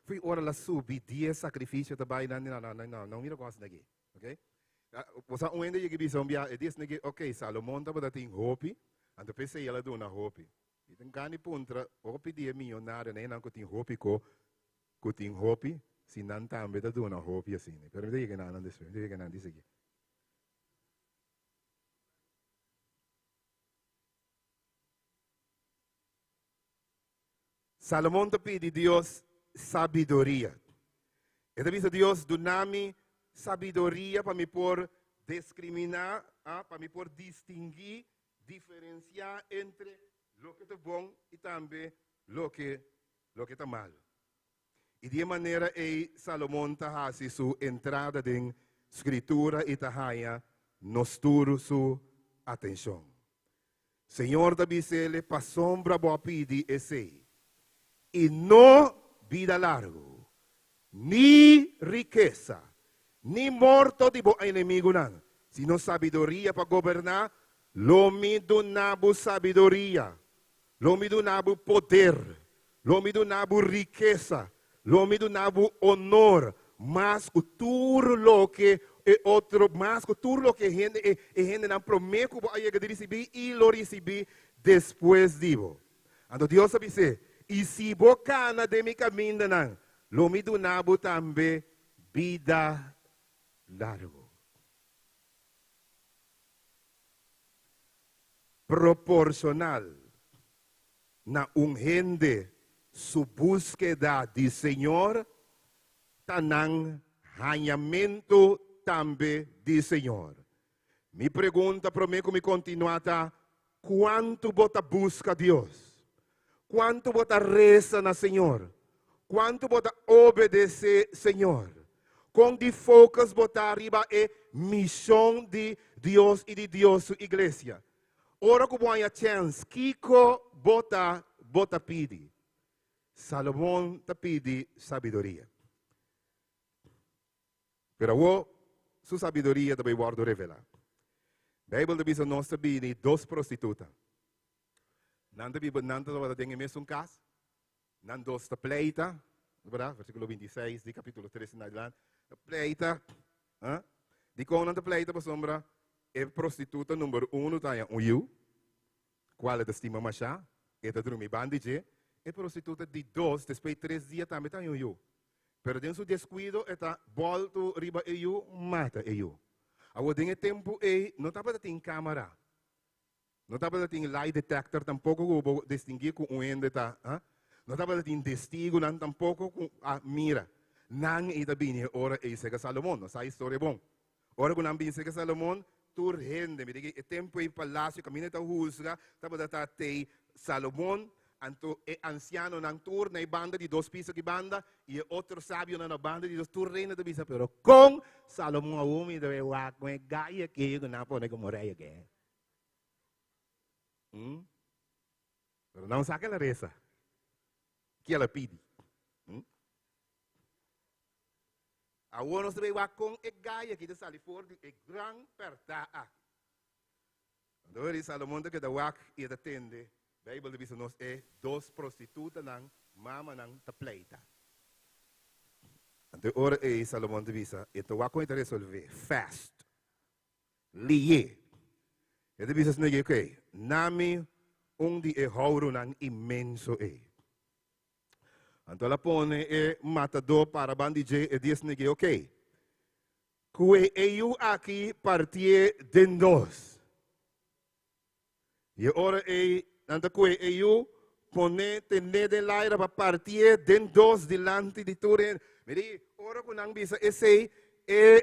Fo'i ora el a subi dies sakrifisio ta bai nan di no, no, no, no mira kos aki. Ok? Bo sa un hende yega bisa un bia, e di esaki, ok, Salomon tabata tin hopi, anto p'esei el a duna hopi. Mi tin gana di puntra hopi di e miyonarionan, e nan ku tin hopi ko, ku tin hopi, si nan tambe ta duna hopi asina. Pero mi ta yega na nan despues, mi ta yega na nan di sigui. Salomon ta pidi Dios sabiduria. E ta bisa Dios, duna mi sabiduria pa mi por diskriminá, pa mi por distinguí, diferensiá entre loke ta bon i tambe loke loke ta malu. I di e manera ei Salomon ta hasi su entrada den Skritura i ta haña nos tur su atenshon. Señor ta bis'ele, Pasobra bo a pidi esei, i no bida largu, ni rikesa, ni morto di bo enemigunan, sino sabiduria pa goberná, lo mi duna bo sabiduria, lo mi duna bo poder, lo mi duna bo rikesa, lo mi duna bo onor, mas ku tur loke e otro, mas ku tur loke hende, e, e hendenan promé ku bo a yega di risibí i lo risibí despues di bo. Anto Dios a bis'é, I si bo kana den mi kamindanan, lo mi duna bo tambe bida largu. Proporshonal na un hende su búskeda di Señor ta nan hañamentu tambe di Señor. Mi pregunta promé ku mi kontinuá ta, kuantu bo ta buska Dios? Kuantu bo ta resa na Señor? Kuantu bo ta obedesé Señor? Kon di focus bo ta riba e mishon di Dios i di Dios su iglesia? Ora ku bo haña chèns, kiko bo ta bo ta pidi? Salomon ta pidi sabiduria. Pero awor su sabiduria ta bai wòrdu revelá. Beibel ta bisa nos ta bini dos prostituta. Nan ta biba, nan tabata den e mesun kas. Nan dos ta pleita, berdad? Versíkulo 26 di kapítulo 3 en adelante. Ta pleita. Ah? Dikon nan ta pleita pasobra e prostituta number uno ta haña un yu, kual e ta stima mashá, e ta drumi ban di dje. E prostituta di dos, despues di tres dia tambe ta haña un yu. Pero den su deskuido e ta bòltu riba e yu, mata e yu. Awor den e tempu ei no tabata tin kámara. No tabata tin lie detector tampoko ku bo distinguí ku un hende ta, ha? No tabata tin testigunan tampoko ku a mira. Nan ei ta bini e ora ei serka Salomon. Nos sa e historia bon. Ora ku nan bini serka Salomon, tur hende, mi di e tempu ei palasio kaminda ta husga, tabata ta tei Salomon, anto e ansianonan tur na e banda di dos piso ki banda, i e otro sabionan na banda di dos, tur reina ta bisa, pero kon Salomon awor mi ta wak ku e gai aki ku nan a pone komo rei aki? Mm? Pero nan saca la reza. Ki ela pidi. Mm? Awor nos ta wak kon e gai aki ta sali for di e gran perta aki. Anto eri Salomon ta keda wak i e ta tende. Bijbel ta bisa nos e dos prostitutanan, mamanan, ta pleita. Anto e ora ei Salomon ta bisa, e ta wak kon e ta resolve, fast. Lié. E ta bisa asina ke, Nami un di e hourunan inmenso ei. Anto el a pone e matadó para ban di dje, e di asina ke, Ok, kue e yu aki partié den dos. I e ora ei nan ta kue e yu, pon'é ten'é den laira pa partié den dos dilanti di tur hende. Mira, ora ku nan bisa esei, e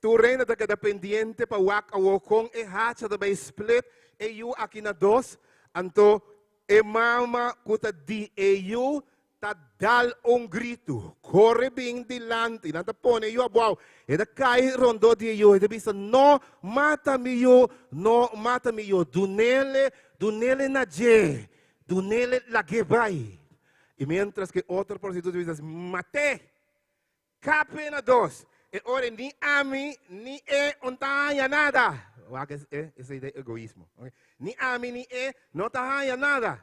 tur hende ta keda pendiente pa wak awor kon e hacha ta bai split e yu aki na dos. Anto e mama ku ta di e yu ta dal un gritu, kore bin dilanti, nan ta pone e yu abou, e ta kai rondó di e yu, e ta bisa, No mata mi yu, no mata mi yu, dunele, dunele na dje, dunele lag'é bai. I miéntras ku e otro prostituto ta bisa, Mat'é! Kap'é na dos! E ora ni ami ni e un ta haña nada. Wak esei ta egoismo. Ni ami ni e no ta haña nada.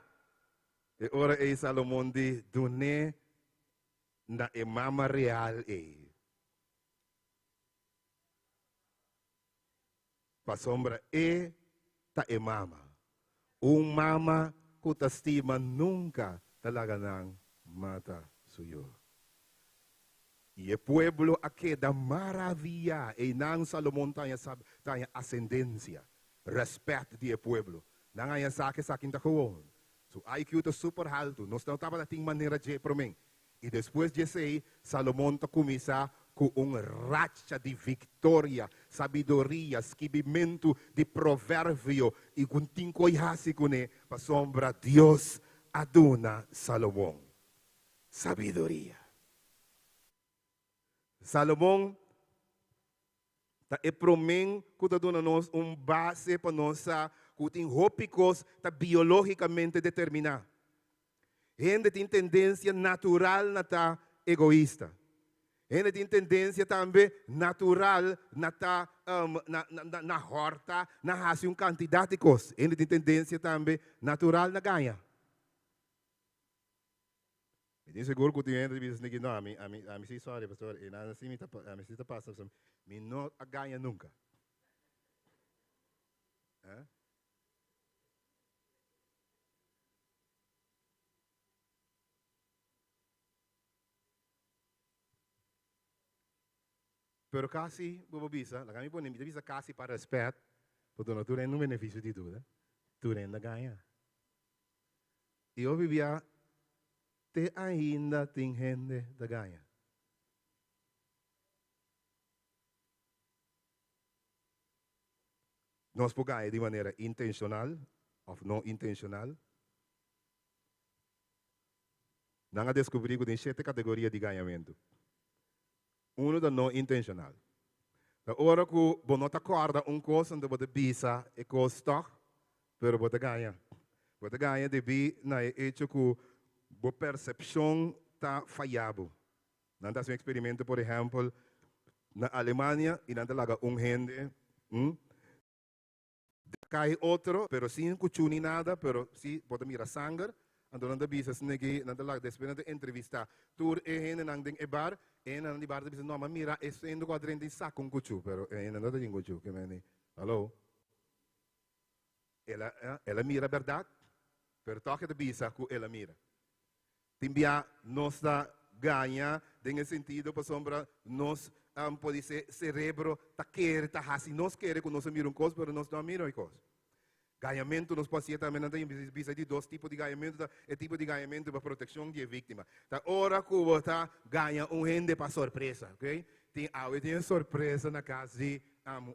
E ora ei Salomon di, Dun'é na e mama real ei. Pasobra e ta e mama. Un mama ku ta stima nunka ta laga nan mata su yu. I e pueblo a keda maraviyá. Einan Salomon ta haña sa ta haña asendensia, rèspèt di e pueblo. Nan haña sa ku esaki ta gewoon. Su IQ ta super haltu. Nos no tabata tin manera dje promé. I despues di esei, Salomon ta kuminsá ku un racha di viktoria, sabiduria, skibimentu di proverbio i ku tin ku hasi kuné, pasobra Dios a duna Salomon sabiduria. Salomon ta e promé ku ta duna nos un base pa nos sa ku tin hopi kos ta biológikamente determiná. Hende tin tendensia natural na ta egoista. Hende tin tendensia tambe natural na ta na na na hòrta, na hasi un kantidat di kos. Hende tin tendensia tambe natural na gaña. Mi tin sigur ku tin hende ta bisa esaki, no, ami, ami, ami si sorry pastor, e nan si mi ta, ami si ta pasa, mi no a gaña nunka. Eh? Pero kasi, bo por bisa, laga mi pone, mi ta bisa kasi pa rèspèt, pasobra no tur hende un benefisio di duda, tur hende a gaña. I hopi bia te ainda tin hende ta gaña. Nos por gaña di manera intenshonal òf no intenshonal. Nan a deskubrí ku tin shete kategoria di gañamentu. Unu ta no intenshonal. Ta ora ku bo no ta kòrda un kos anto bo ta bisa e kos tòg, pero bo ta gaña. Bo ta gaña debí na e echo ku bo persepshon ta fayá bo. Nan ta hasi un eksperimento por ehèmpel na Alemania i nan ta laga un hende Kai otro, pero sin cuchu ni nada, pero si bo ta mira sanger, anto nan ta bisa asina aki, nan ta laga, despues nan ta entrevista tur e hendenan den e bar, e hendenan di bar ta bisa, no, m'a mira e hende cu a drenta y saca un cuchu, pero e hende no ta tin cuchu, ke mende, hallo? El a, el a mira berdad, pero toch e ta bisa cu el a mira. Tin bia nos ta gaña den e sentido pasobra nos podisé cerebro ta kere, ta hasi nos kere ku nos a mira un kos pero nos no a mira e kos. Gañamentu nos por hasié tambe, nan ta bisa di dos tipo di gañamentu, ta e tipo di gañamentu pa protekshon di e víktima. Ta ora ku bo ta gaña un hende pa sorpresa, ok? Tin awe tin e sorpresa na kas di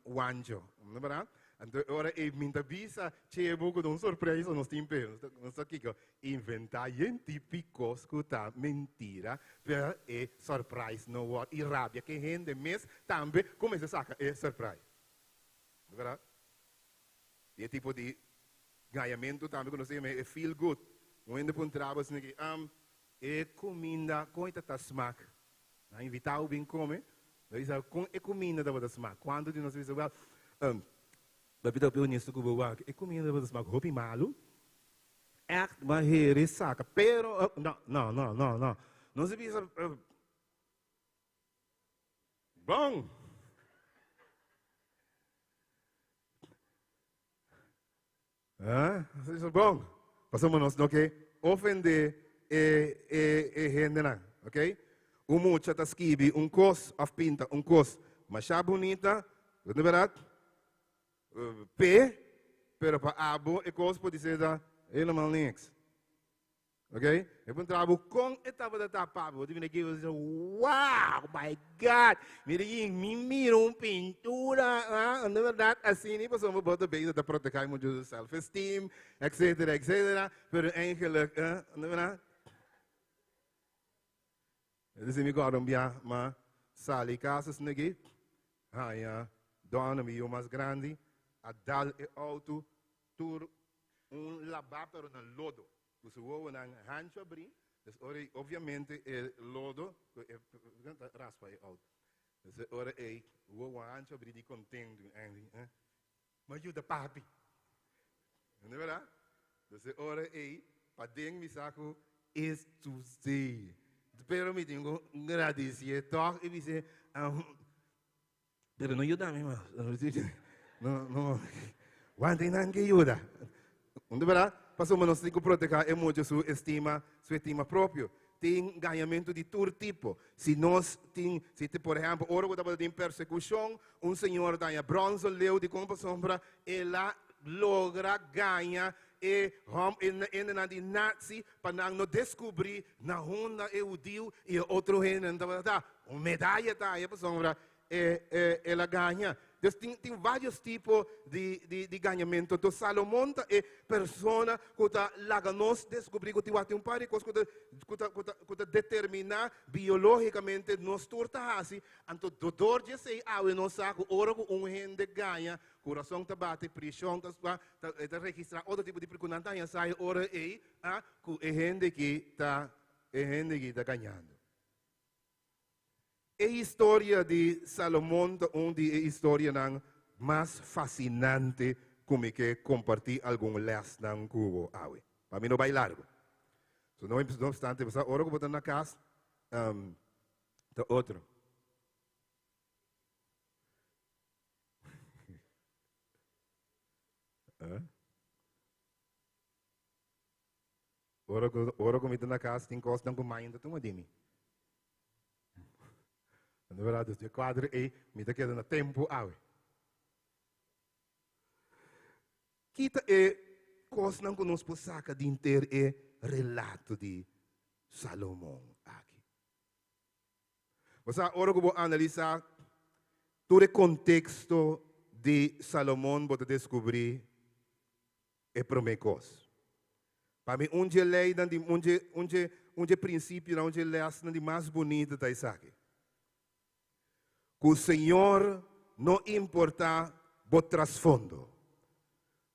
Wancho, no berdad? Anto e ora ei mi ta bisa Chebo ku ta un sorpresa nos tin p'e. Nos ta kiko? Inventá yen tipi kos ku ta mentira pa e surprise no wòrdu i rabia ku e hende mes tambe kuminsá saka e surprise. No berdad? I e tipo di gañamentu tambe ku nos ta yama e feel good. Un hende puntra bo asina ki, E kuminda kon e ta ta smak? Nan invitá bo bin kome, bo bisa kon e kuminda tabata smak? Kuantu di nos a bisa, wèl, papi ta hopi honesto ku bo wak, e kuminda tabata smak hopi malu, ègt bo a heri saka, pero, no, no, no, no, no, nos a bisa, bon! Eso bon. Pasobra nos no ke ofendé e e e hendenan, ok? Un mucha ta skibi un kos òf pinta un kos masha bunita, no ta bèrdat? P'e, pero pa abo e kos por di ser ta helemaal niks. Ok? E puntra bo kon e tabata ta papi. Bo ta bini aki bo ta bisa, wow, my God! Mira yin, mi mira un pintura, ah, no berdad asina, pasobra bo ta bezig ta proteha mucho su self-esteem, etcetera, etcetera. Pero eigenlijk, eh, no berdad? E ta mi kòrda un bia, ma sali kas asina aki, haña dòna mi yu mas grandi a dal e outo tur un labá pero na lodo. Ku su wowonan hanchu abrí, dus ora ei obviamente e lodo ku e ta raspa e outo. Dus e ora ei wowo hanchu abrí di kontentu, eh. Ma yuda papi. No verdad? Entonces, ora ei, paden mi sa ku is to stay. Pero mi tin ku gradisié tòg i bis'é, pero no yuda mi mas. No, no. Wante nan ke yuda. No verdad? Pasobra nos tin ku protehá e mucha su estima, su estima propio. Tin gañamentu di tur tipo. Si nos tin, si te, por ehèmpel, ora ku tabata tin persekushon, un señor daña brònze leu dikon pasobra el a logra gaña e hòm, e hendenan di nazi pa nan no deskubrí na unda e hudiu i e otro hendenan tabata ta. Un medaya ta haña pasobra e, e, el a gaña. Dus tin, tin varios tipo di, di, di gañamentu. Anto Salomon ta e persona ku ta laga nos deskubrí ku tin wak tin un par di kos ku ta, ku ta, ku ta, ku ta determiná biológikamente nos tur ta hasi. Anto dor di esei awe nos sa ku ora ku un hende gaña, kurason ta bati, preshon ta, ta, e ta registrá otro tipo di, ku nan ta haña sa e ora ei, ah, ku e hende aki ta, e hende aki ta gañando. E historia di Salomon ta un di e historianan mas fasinante ku mi ke kompartí algun lèsnan ku bo awe. Pa mi no bai largu. So no no obstante, bo sa ora ku bo ta na kas, ta otro. Ora ku ora ku mi ta na kas tin kosnan ku mai no ta tuma di mi. No verdad, dus di e kuadro ei mi ta keda na tempu awe. Kita e kosnan ku nos por saka di henter e relato di Salomon aki? Bo sa, ora ku bo analisá tur e konteksto di Salomon bo ta deskubrí E promé kos. Pa mi un dje leinan di un dje un dje un dje prinsipionan un dje lèsnan di mas bunita ta esaki, ku Señor no importá bo trasfondo,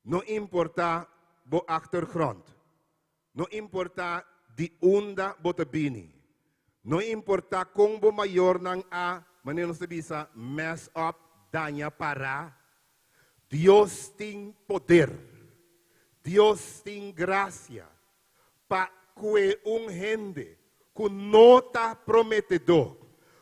no importá bo achtergrond, no importá di unda bo ta bini, no importá kon bo mayornan a, manera nos ta bisa, mess up, daña pará, Dios tin poder, Dios tin gracia pa cue un hende cu no ta prometedor,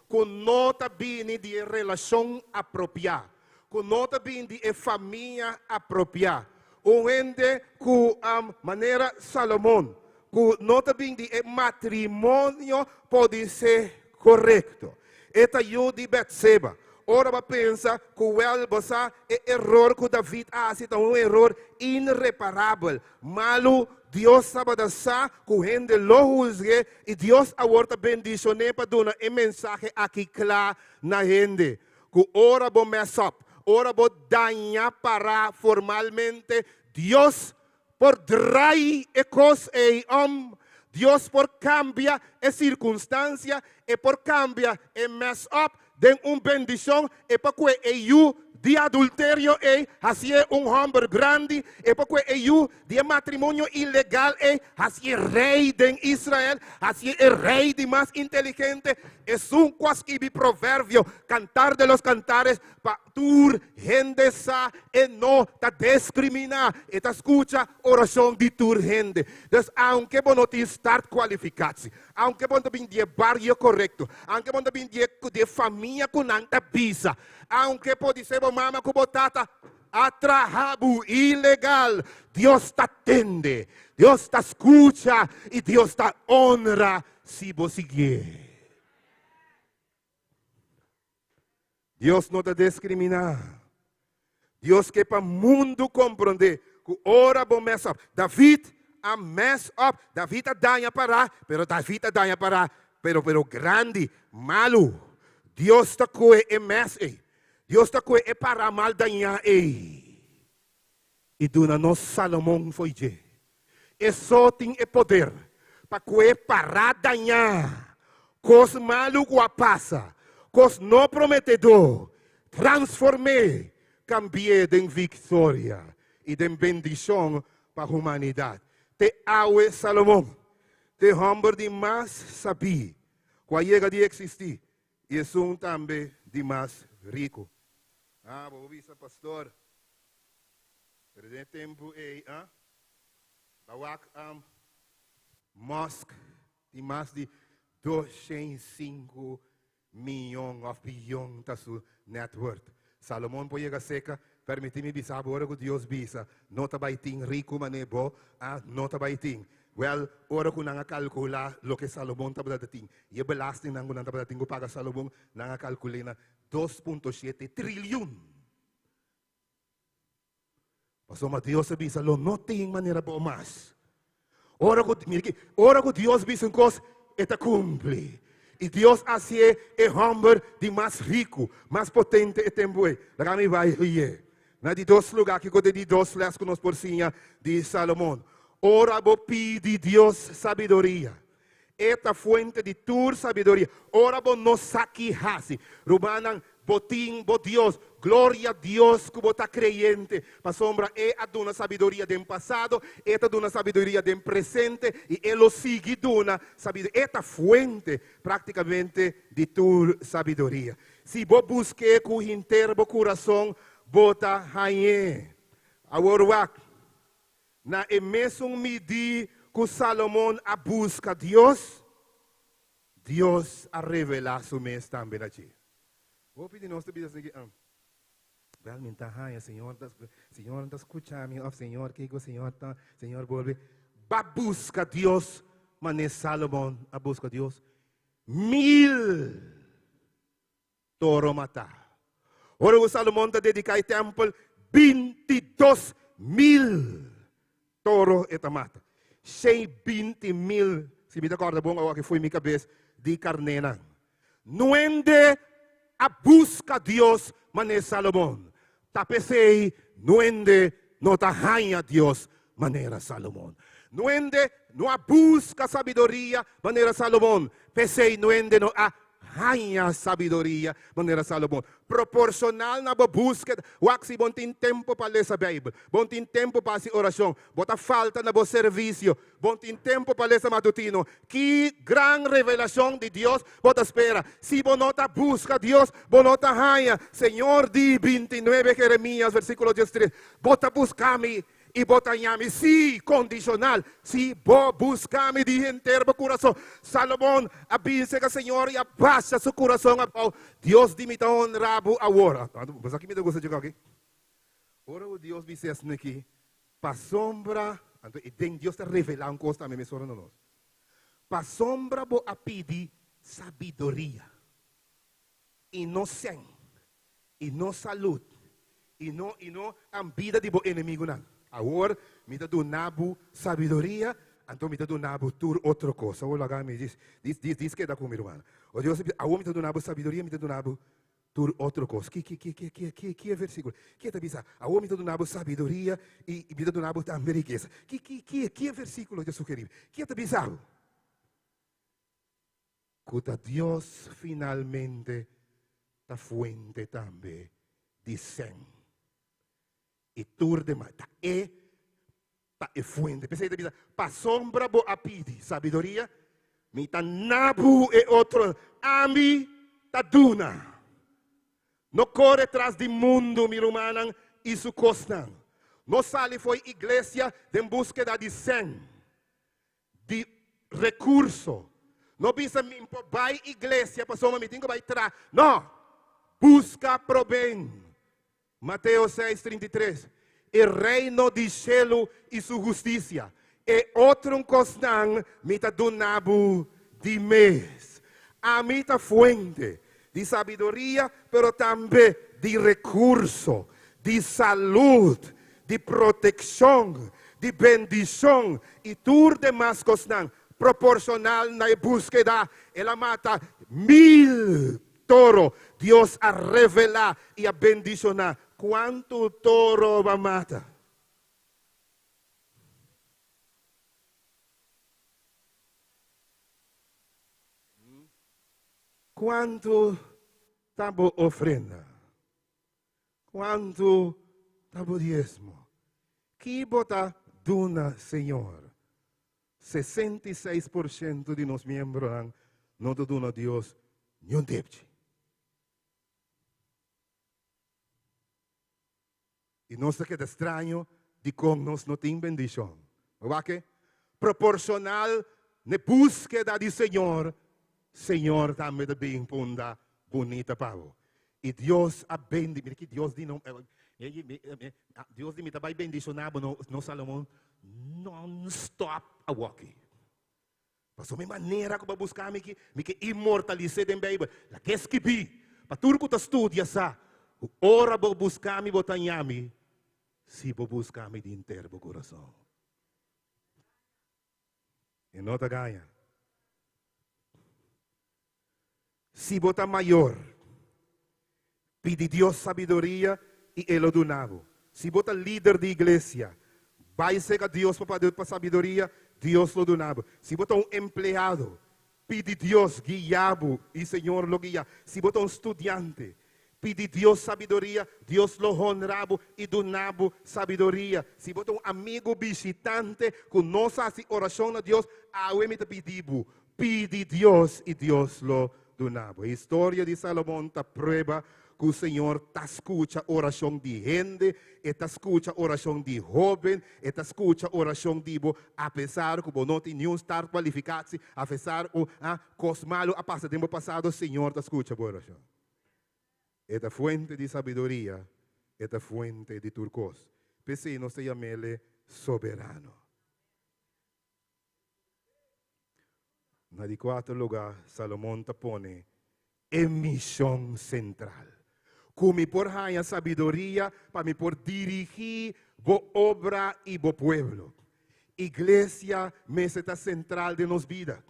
cu no ta bini di e relacion apropia, cu no ta bini di e famia apropia, un hende cu manera Salomon, cu no ta bini di e matrimonio podise corecto. E ta yu di Betseba. Ora bo a pensa ku wèl bo sa e eror ku David a hasi ta un eror inreparabel. Malu, Dios tabata sa ku hende lo husg'é i Dios awor ta bendishon'é pa duna e mensahe aki kla na hende, ku ora bo mess up, ora bo daña pará formalmente, Dios por drai e kos ei om. Dios por kambia e sirkunstansia, e por kambia e mess up den un bendishon, e por kue e yu di adulterio ei hasié un hòmber grandi, e por kue e yu di e matrimonio ilegal ei hasié rei den Israel, hasié e rei di mas inteligente, esun ku a skibi Proverbio, Cantar de los Cantares, Pa tur hende sa e no ta diskriminá, e ta skucha orashon di tur hende. Dus aunke bo no tin startkwalifikatie, aunke bo no ta bin di e bario korekto, aunke bo no ta bin di e di e famia ku nan ta bisa, aunke podisé bo mama ku bo tata a traha bo ilegal, Dios ta tende, Dios ta skucha i Dios ta honra si bo siguié. Dios no ta diskriminá. Dios ke pa mundu komprondé ku ora bo mess up, David a mess up, David a daña pará, pero David a daña pará, pero pero grandi, malu. Dios ta kohe e mess ei. Dios ta kohe e pará mal dañá ei i duna nos Salomon fo'i dje. E so tin e poder pa kue pará dañá kos malu ku a pasa, kos no prometedó, transform'é, kambi'é den viktoria i den bendishon pa humanidat. Te awe Salomon ta e hòmber di mas sabí ku a yega di eksistí i esun tambe di mas riku. Ah, bo por bisa, Pastor. Pero den tempu ei, ah, bo a wak Musk tin mas di 205 mion òf bion ta su net worth. Salomon por yega seka, permití mi bisa bo ora ku Dios bisa, no ta bai tin riku manera bo, ah, no ta bai tin. Wèl, ora ku nan a kalkulá loke Salomon tabata tin i e belastingnan ku nan tabata tin ku paga Salomon, nan a kalkul'é na 2.7 triliun. Pasobra Dios a bisa, lo no tin manera bo mas. Ora ku, mira aki, ora ku Dios bisa un kos, e ta kumpli. I Dios a hasié e hòmber di mas riku, mas potente e tempu ei. Laga mi bai huye. Na di dos lugá, kiko ta e di dos lès ku nos por siña di Salomon? Ora bo pidi Dios sabiduria, E ta fuente di tur sabiduria. Ora bo no sa ki hasi, rumannan, bo tin bo Dios. Gloria Dios ku bo ta kreyente, pasobra E a duna sabiduria den pasado, E ta duna sabiduria den presente i E lo sigui duna sabiduria. E ta fuente práktikamente di tur sabiduria. Si bo busk'é ku henter bo kurason, bo ta hañ'é. Awor wak. Na e mesun midí ku Salomon a buska Dios, Dios a revelá su mes tambe na dje. Hopi di nos ta bisa esaki, Wèl, mi ta haña Señor ta, Señor no ta skucha mi òf Señor kiko, Señor ta, Señor bolbe. Ba buska Dios manera Salomon a buska Dios. Mil toro matá. Ora ku Salomon ta dediká e tèmpel, 22,000 toro e ta mata. 120,000, si mi ta kòrda bon awor aki fo'i mi kabes, di karnénan. Nuende a buska Dios manera Salomon. Ta p'esei nuende no ta haña Dios manera Salomon. Nuende no a buska sabiduria manera Salomon. P'esei nuende no a haña sabiduria manera Salomon. Proporshonal na bo búskeda. Wak si bo tin tempu pa lesa Beibel, bo tin tempu pa hasi orashon, bo ta falta na bo servisio, Bo tin tempu pa lesa matutino. Ki gran revelashon di Dios bo ta spera? Si bo no ta buska Dios, bo no ta haña. Señor di 29 Jeremias versíkulo 13, Bo ta buska mi i bo ta haña mi. Sí, kondishonal. Si bo buska mi di henter bo kurason. Salomon a binse ka Señor i a basha su kurason abou. Dios di mi ta honra bo awor. Bo sa ki mi ta gusta dje aki? Ora ku Dios bisa esaki aki, Pasobra, anto e den Dios ta revelá un kos tambe mesora na nos. Pasobra bo a pidi sabiduria, i no sèn, i no salud, i no i no bida di bo enemigunan. Awor mi ta duna bo sabiduria, anto mi ta duna bo tur otro kos. Awor laga mi dis dis dis keda ku mi ruman. O Dios a bisa, awor mi ta duna bo sabiduria, mi ta duna bo Tur otro kos. Ki, ki, ki, ki, ki, ki, ki e versíkulo? Ki e ta bisa, Awor mi ta duna bo sabiduria i mi ta duna bo tambe rikesa. Ki, ki, ki, ki e versíkulo ta sugerí? Ki e ta bisa bo? Ku ta Dios finalmente ta fuente tambe di sèn. I tur demas. Ta e ta e fuente. P'esei ta bisa, pasobra bo a pidi sabiduria, mi ta nabu e otro, ami ta duna. No kore tras di mundu, mi rumannan, i su kosnan. No sali fo'i iglesia den búskeda di sèn, di rekurso. No bisa mi por bai iglesia pasobra mi tin ku bai traha. No! Buska proben. Mateo seis, 33, E reino di shelu i su hustisia, e otro kosnan mi ta duna bo di mes. Ami ta fuente di sabiduria, pero tambe di rekurso, di salud, di protekshon, di bendishon i tur demas kosnan proporshonal na e búskeda. El a mata mil Toro, Dios a revelá i a bendishoná. Kuantu toro bo a mata? Kuantu ta bo ofrenda? Kuantu ta bo diesmo? Ki bo ta duna Señor? 66% di nos miembronan no ta duna Dios niun depchi. I nos ta keda straño. Dikon nos no tin bendishon? Bo wak e? Proporshonal n'e búskeda di Señor, Señor tambe ta bin punda bunita pa bo. I Dios a bendi, mira ki Dios di no, Dios di mi ta bai bendishoná bo no, no Salomon, non-stop awoki. Pasobra mi manera ku bo a buska mi ki, mi ke inmortalis'é den Beibel. Lag'é skibí, pa tur ku ta studia sa, ku ora bo buska mi bo ta haña mi, si bo buska mi di henter bo kurason. E no ta gaña. Si bo ta mayor, pidi Dios sabiduria i E lo duna bo. Si bo ta lider di iglesia, bai serka Dios pa pa sabiduria, Dios lo duna bo. Si bo ta un empleado, pidi Dios guia bo i Señor lo guia. Si bo ta un studiante, pidi Dios sabiduria, Dios lo honra bo i duna bo sabiduria. Si bo ta un amigu bishitante ku no sa hasi orashon na Dios, awe mi ta pidi bo, Pidi Dios i Dios lo duna bo. E historia di Salomon ta prueba ku Señor ta skucha orashon di hende, e ta skucha orashon di hóben, e ta skucha orashon di bo apesar ku bo no tin niun start kwalifikatsie, apesar ku kos malu a pasa den bo pasado, Señor ta skucha bo orashon. E ta fuente di sabiduria, e ta fuente di tur kos. P'esei nos ta yam'el Soberano. Na di kuater lugá, Salomon ta pone e mishon sentral. Ku mi por haña sabiduria pa mi por dirigí bo obra i bo pueblo. Iglesia mester ta sentral den nos bida.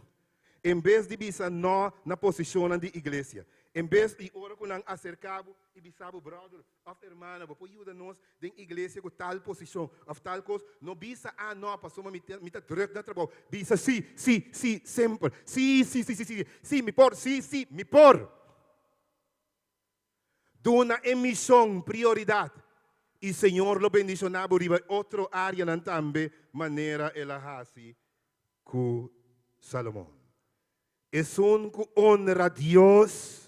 En bes di bisa no na posishonnan di iglesia, en bes i ora ku nan aserká bo i bisa bo, Bròder, Of hermana, bo por yuda nos den iglesia ku tal posishon of tal kos? No bisa, Ah, no, pasobra mi ta, mi ta drùk na trabou. Bisa, Sí, sí, sí, semper. Sí, sí, sí, sí, sí, sí, mi por, sí, sí, mi por. Duna e mishon prioridat i Señor lo bendishoná bo riba e otro áreanan tambe manera El a hasi ku Salomon. Esun ku onra Dios.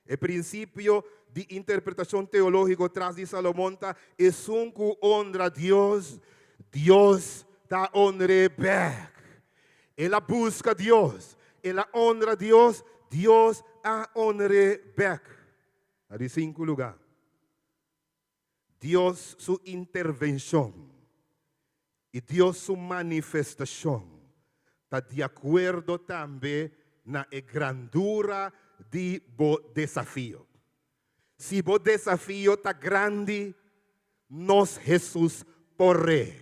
E prinsipio di interpretashon teológiko tras di Salomon ta, esun ku onra Dios, Dios ta onr'é bèk. El a buska Dios, el a onra Dios, Dios a onr'é bèk. Na di sinku lugá, Dios su intervenshon i Dios su manifestashon ta di akuerdo tambe na e grandura di bo desafio. Si bo desafio ta grandi, nos Hesus por re.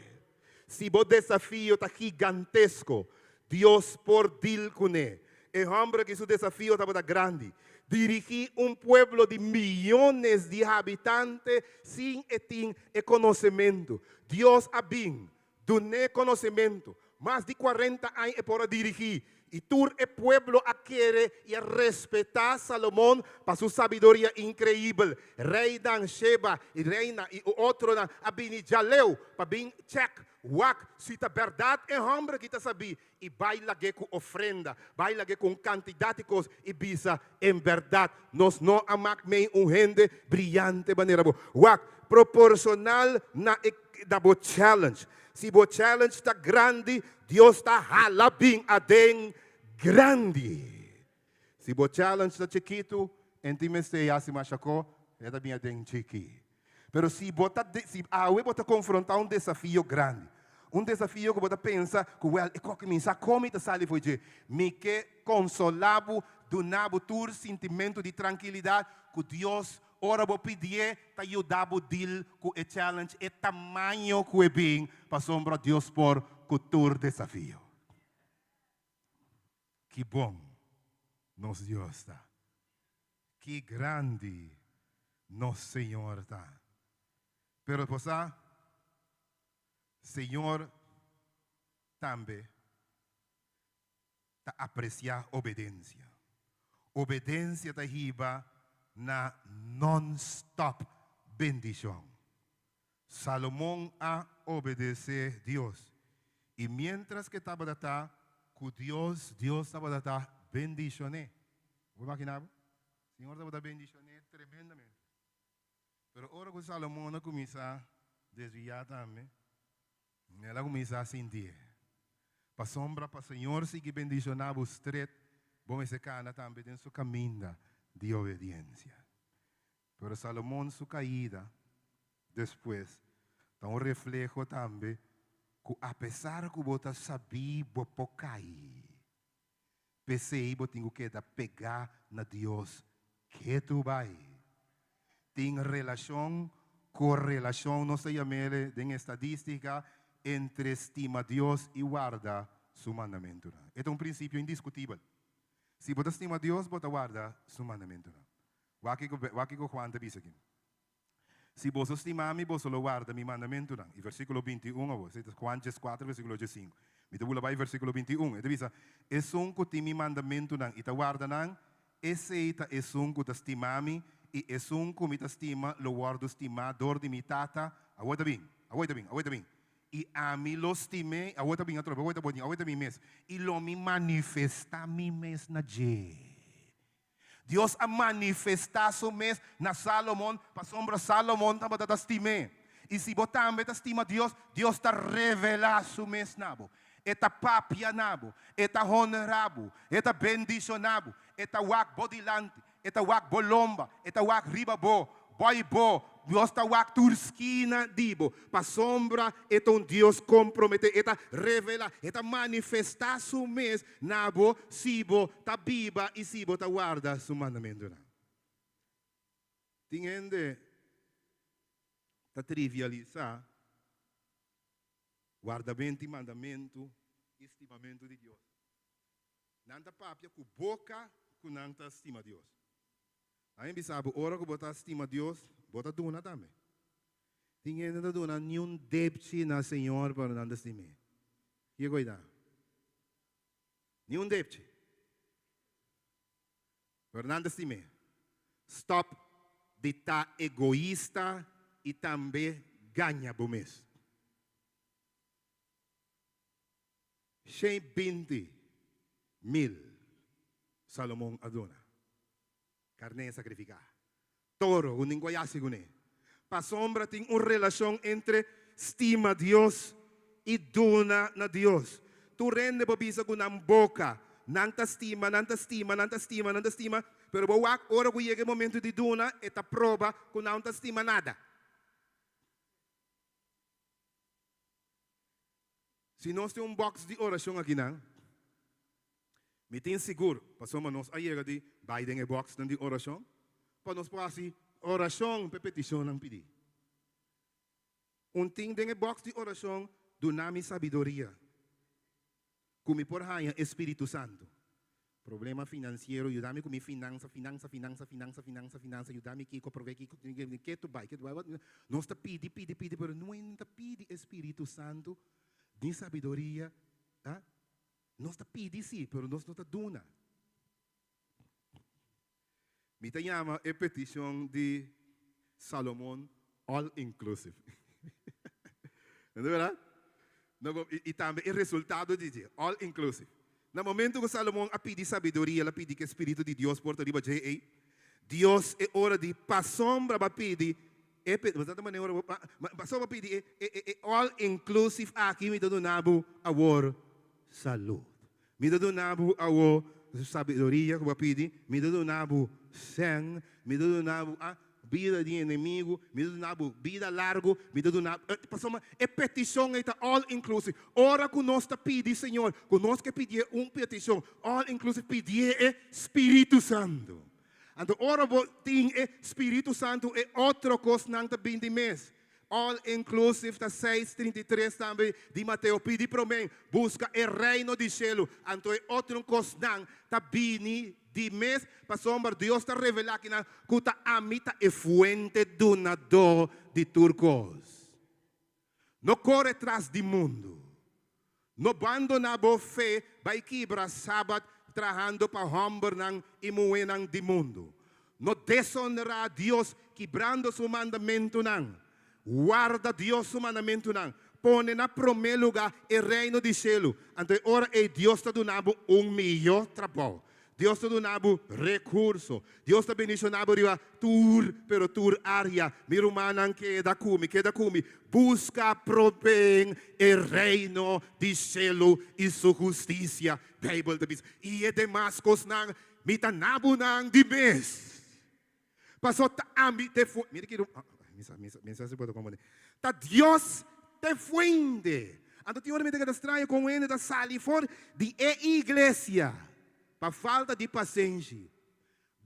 Si bo desafio ta gigantesko, Dios por dil kuné. E hòmber aki su desafio tabata grandi, dirigí un pueblo di miyones di habitante sin e tin e konosementu. Dios a bin dun'é konosementu. Mas di kuarenta aña e por a dirigí, i tur e pueblo a kere i a respetá Salomon pa su sabiduria inkreibel. Reinan Sheba i reina i otronan a bini djaleu pa bin chèk wak si ta bèrdat e hòmber aki ta sabí i bai lag'é ku ofrenda, bai lag'é ku un kantidat di kos i bisa, En bèrdat, nos no a mak mei un hende briyante manera bo. Wak, proporshonal na e na bo challenge. Si bo challenge ta grandi, Dios ta hala bin aden grandi. Si bo challenge ta chikitu, en tin mester hasi masha ko, e ta bin aden chiki. Pero si bo ta si awe bo ta konfrontá un desafio grandi, un desafio ku bo ta pensa ku wèl e koki mi sa kon mi ta sali for dje, mi ke konsolá bo, duna bo tur sintimentu di trankilidat ku Dios ora bo pidié ta yuda bo deal ku e challenge, e tamaño ku e bin, pasobra Dios por ku tur desafio. Ki bon nos Dios ta! Ki grandi nos Señor ta! Pero bo sa, Señor tambe ta apreciá obedencia. Obedencia ta hiba na non-stop bendicion. Salomon a obedecé Dios, i miéntras ke tabata ta ku Dios, Dios tabata ta bendicion'é. Bo imaginá bo? Señor tabata bendicion'é tremendamente. Pero ora ku Salomon a kuminsá desviá tambe. El a kuminsá sintié. Pasobra pa Señor sigui bendishoná bo stret, bo mester kana tambe den su kaminda di obediensia. Pero Salomon su kaida despues ta un refleho tambe ku apesar ku bo ta sabí bo por kai. P'esei bo tin ku keda pegá na Dios ketu bai. Tin relashon, korelashon nos ta yam'el den estadístika, entre stima Dios i warda su mandamentunan. E ta un prinsipio indiskutibel. Si bo ta stima Dios, bo ta warda su mandamentunan. Wak kiko wak kiko Juan ta bisa aki. Si boso stima mi, boso lo warda mi mandamentunan. I versíkulo 21 awor, esei ta Juan 14, versíkulo 15. Mi ta bula bai versíkulo 21. E ta bisa, Esun ku tin mi mandamentunan i ta warda nan, esei ta esun ku ta stima mi, i esun ku mi ta stima lo wòrdu stimá dor di mi Tata. Awor ta bin, awor ta bin, awor ta bin. I ami lo stim'é, awor ta bin atrobe, awor ta bo tin, awor ta mi mes, i lo mi manifestá mi mes na dje. Dios a manifestá su mes na Sálomon pasobra Sálomon tabata ta stim'é. I si bo tambe ta stima Dios, Dios ta revelá su mes na bo. E ta papia na bo, e ta honrá bo, e ta bendishoná bo, e ta wak bo dilanti, e ta wak bo lomba, e ta wak riba bo, boi bo, Dios ta wak tur skina di bo, pasobra e ta un Dios komprometé, e ta revelá, e ta manifestá su mes na bo si bo ta biba i si bo ta warda su mandamentunan. Tin hende ta trivialisá wardamentu i mandamentu i stimamentu di Dios. Nan ta papia ku boka ku nan ta stima Dios. Ami bisa bo, ora ku bo ta stima Dios, bo ta duna tambe. Tin hende ta duna niun depchi na Señor pero nan ta stim'é. Kiko i ta? Niun depchi. Pero nan ta stim'é. Stop di ta egoista i tambe gaña bo mes. 120.000 Salomon a duna. Karné sakrifiká. Toro ku ningún yasi kuné. Pasobra tin un relashon entre stima Dios i duna na Dios. Tur hende por bisa ku nan boka, nan ta stima, nan ta stima, nan ta stima, nan ta stima, pero bo wak ora ku yega e momento di duna, e ta proba ku nan no ta stima nada. Si nos tin un box di orashon akinan, mi tin sigur, pasobra nos a yega di bai den e boxnan di orashon, pa nos por hasi orashon pa e petishonnan pidí. Un tin den e box di orashon, Duna mi sabiduria, ku mi por haña e Spiritu Santu. Problema finansiero, yuda mi ku mi finansa, finansa, finansa, finansa, finansa, finansa, yuda mi kiko, prove kiko, ketu bai, ketu bai. Nos ta pidi, pidi, pidi, pero no ta pidi e Spiritu Santu ni sabiduria. Ah? Nos ta pidi sí, pero nos no ta duna. Mi ta yama e petishon di Salomon all inclusive. No ta berdad? No, i tambe e resultado di dje, all inclusive. Na momento ku Salomon a pidi sabiduria, el a pidi ku e spiritu di Dios por ta riba dje ei. Dios e ora di pasobra bo a pidi e pasobra bo a pidi e e all inclusive aki mi ta duna bo awor salud. Mi ta duna bo awor sabiduria ku bo a pidi, mi ta duna bo sèn, mi ta duna bo bida di enemigu, mi ta duna bo bida largu, mi ta duna bo. Pasobra e petishon ei ta all inclusive. Ora ku nos ta pidi Señor, ku nos ke pidié un petishon all inclusive, pidié e Spiritu Santu. Anto ora bo tin e Spiritu Santu e otro kosnan ta bin di mes. All inclusive ta 6:33 tambe di Mateo pidi promé buska e reino di shelu anto e otro kosnan ta bini di mes pasobra Dios ta revelá kinan ku ta ami ta e fuente dunadó di tur kos. No kore tras di mundu. No bandoná bo fe bai kibra sabat trahando pa hòmbernan i muhénan di mundu. No desonrá Dios kibrando su mandamentunan. Warda Dios su mandamentunan. Pone na promé lugá e Reino di shelu. Anto e ora ei Dios ta duna bo un mihó trabou. Dios ta duna bo rekurso. Dios ta bendishoná bo riba tur, pero tur área. Mi rumannan, keda ku mi, keda ku mi. Buska promé e reino di shelu i su hustisia, Beibel ta bisa. I e demas kosnan mi ta na bo nan di mes. Paso ta ami te fu, mira ki mi sa, mi sa, mi sa si bo ta komprendé. Ta Dios te fuente. Anto tin ora mi ta keda straño kon hende ta sali for di e iglesia pa falta di pasenshi.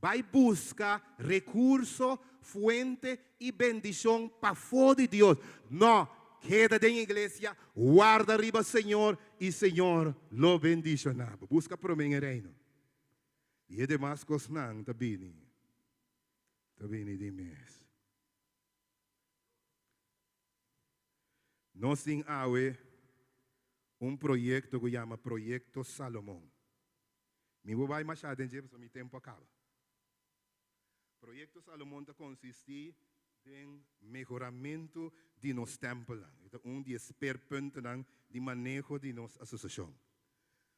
Bai buska rekurso, fuente i bendishon pafó di Dios. No, keda den iglesia, warda riba Señor i Señor lo bendishoná bo. Buska promé e reino. I e demas kosnan ta bini, ta bini di mes. Nos tin awe un proyekto ku yama Proyekto Salomon. Mi bo bai masha den dje pasobra mi tempu a kaba. Proyekto Salomon ta konsistí den mehoramentu di nos tèmpelnan. E ta un di e speerpuntennan di maneho di nos asosiashon.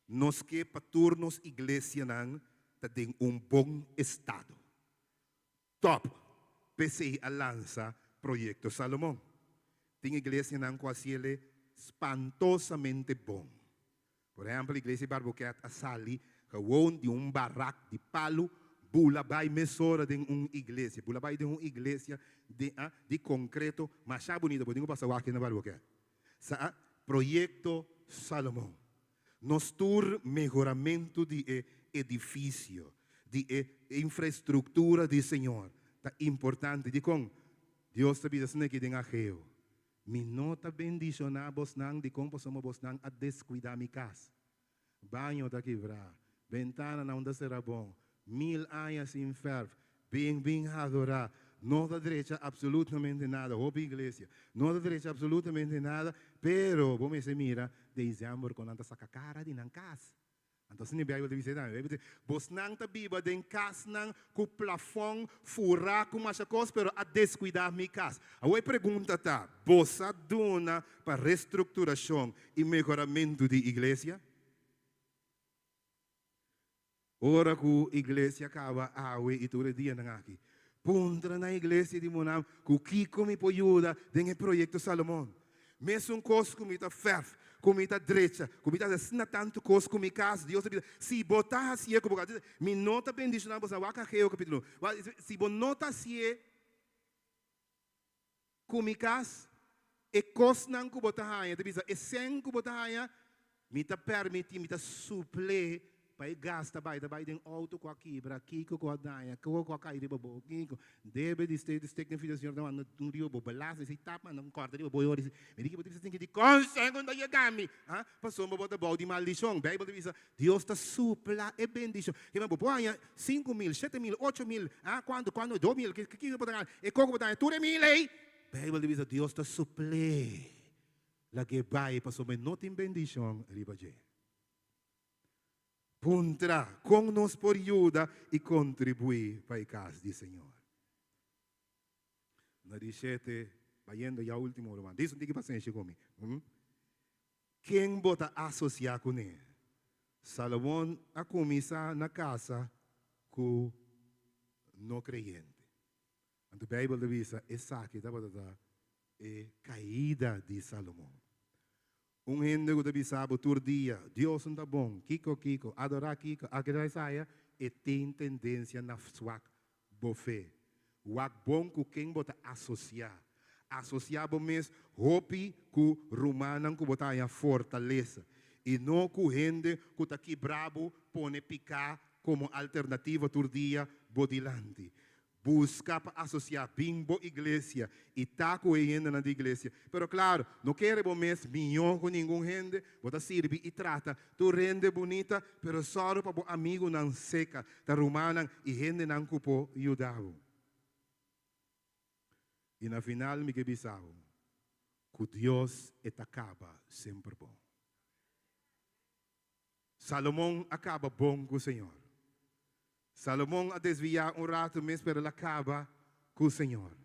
Nos ke pa tur nos iglesianan ta den un bon estado. Tòp! P'esei a lansa Proyekto Salomon. Tin iglesianan ku a hasiel spantosamente bon. Por ehèmpel, Iglesia di Barboket a sali gewoon di un barak di palu bula bai mesora den un iglesia, bula bai den un iglesia di di konkreto masha bunita. Bo tin ku pasa wak na Barboket. Sa Proyekto Salomon. Nos tur mehoramentu di e edifisio, di e infrastruktura di Señor ta importante. Dikon? Dios ta bisa asina aki den Ageo, Mi no ta bendishoná bosnan dikon pasobra bosnan a deskuidá mi kas. Baño ta kibrá, bentananan ta será bon, mil aña sin fèrf, bin bin adorá, no ta drecha apsolutamente nada, hopi iglesia no ta drecha apsolutamente nada, pero bo mester mira desèmber kon nan ta saka kara di nan kas. Anto asina e Bijbel ta bisa tambe. Bijbel ta bisa, Bosnan ta biba den kasnan ku plafòn furá ku masha kos, pero a deskuidá mi kas. Awor e pregunta ta, Bos a duna pa restrukturashon i mehoramentu di iglesia? Ora ku iglesia kaba awe i tur e dianan aki, puntra na iglesia di Monam ku kiko mi por yuda den e Proyekto Salomon. Mesun kos ku mi ta fèrf, ku mi ta drecha, ku mi ta hasi asina tantu kos ku mi kas, Dios ta bisa, si bo ta hasié ku bo kas, mi no ta bendishoná boso. Wak Ageo kapítulo un. Si bo no ta hasié ku mi kas, e kosnan ku bo ta haña, ta bisa, e sèn ku bo ta haña, Mi ta permití, mi ta suplé pa e gasta bai ta bai den outo ku a kibra, kiko ku a daña, kiko ku a kai riba bo, kiko. Debe di ste di stek den fida Señor ta manda un riba bo belasting si tap manda un kòrta riba bo i ora si mi di ki bo ta bisa sinki di kon sèn ku no ta yega mi, ha? Pasobra bo ta bou di maldishon. Beibel ta bisa Dios ta supla e bendishon. Kiba bo por haña 5000, 7000, 8000, ha? Kuantu, kuantu, 2000, kiko bo ta gana? E koko bo ta haña tur e mil ei. Beibel ta bisa Dios ta suplé. Lag'é bai pasobra e no tin bendishon riba dje. Puntra kon nos por yuda i kontribuí pa e kas di Señor. Na di shete, bayendo ya último ruman. Dis un tiki pasenshi ku mi. Ken bo ta asosiá kuné? Salomon a kuminsá na kasa ku no kreyente. Anto Beibel ta bisa esaki tabata ta e kaida di Salomon. Un hende ku ta bisa bo tur dia, Dios no ta bon, kiko kiko, adorá kiko, akirá esaya, e tin tendensia na swak bo fe. Wak bon ku ken bo ta asosiá. Asosiá bo mes hopi ku rumannan ku bo ta haña fortalesa i no ku hende ku ta kibra bo pone piká komo alternativa tur dia bo dilanti. Buska pa asosiá bin bo iglesia i ta ku e hendenan di iglesia. Pero klaro, no kere bo mes mihó ku ningun hende. Bo ta sirbi i trata tur hende bunita, pero sòru pa bo amigunan seka ta rumannan i hendenan ku por yuda bo. I na final mi ke bisa bo ku Dios e ta kaba semper bon. Salomon a kaba bon ku Señor. Salomon a desviá un ratu mes pero el a kaba ku Señor.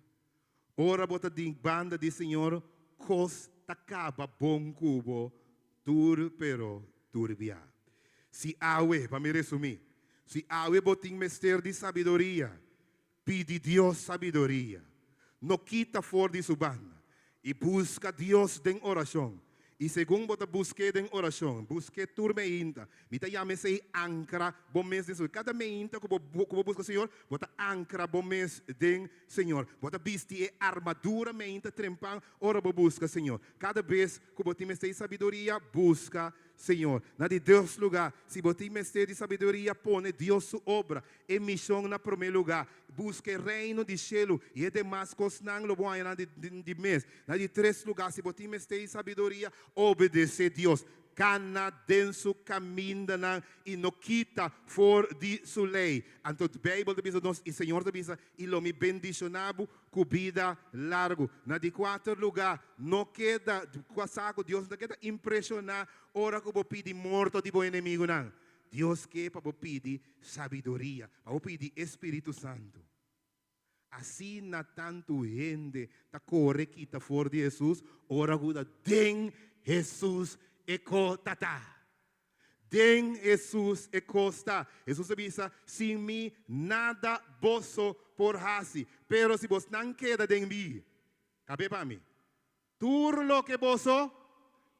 Ora bo ta di banda di Señor kos ta kaba bon ku bo tur pero tur bia. Si awe, pa mi resumí, Si awe bo tin mester di sabiduria, pidi Dios sabiduria. No kita for di su banda. I buska Dios den orashon. I segun bo ta busk'é den orashon, busk'é tur meinta. Mi ta yama esei ankra bo mes den Señor. Kada meinta ku bo ku bo buska Señor, bo ta ankra bo mes den Señor. Bo ta bisti e armadura meinta trempan ora bo buska Señor. Kada bes ku bo tin mester di sabiduria, buska Señor. Na di dos lugá, si bo tin mester di sabiduria, pone Dios su obra, e mishon na promé lugá. Buska e Reino di shelu, i e demas kosnan lo bo haña nan di mes. Na di tres lugá, si bo tin mester di sabiduria, obedesé Dios. Kana den su kamindanan i no kita for di su lei. Anto Beibel ta bisa nos, i Señor ta bisa, I lo mi bendishoná bo ku bida largu. Na di kuater lugá, no keda sa ku Dios no ta keda impreshoná ora ku bo pidi morto di bo enemigunan. Dios ke pa bo pidi sabiduria, pa bo pidi e spiritu santu. Asina tantu hende ta kore kita for di Hesus ora ku ta den Hesus e ko ta ta. Den Hesus e kos ta. Hesus a bisa, Sin mi nada boso por hasi. Pero si bosnan keda den mi, kab'é pa mi, tur loke boso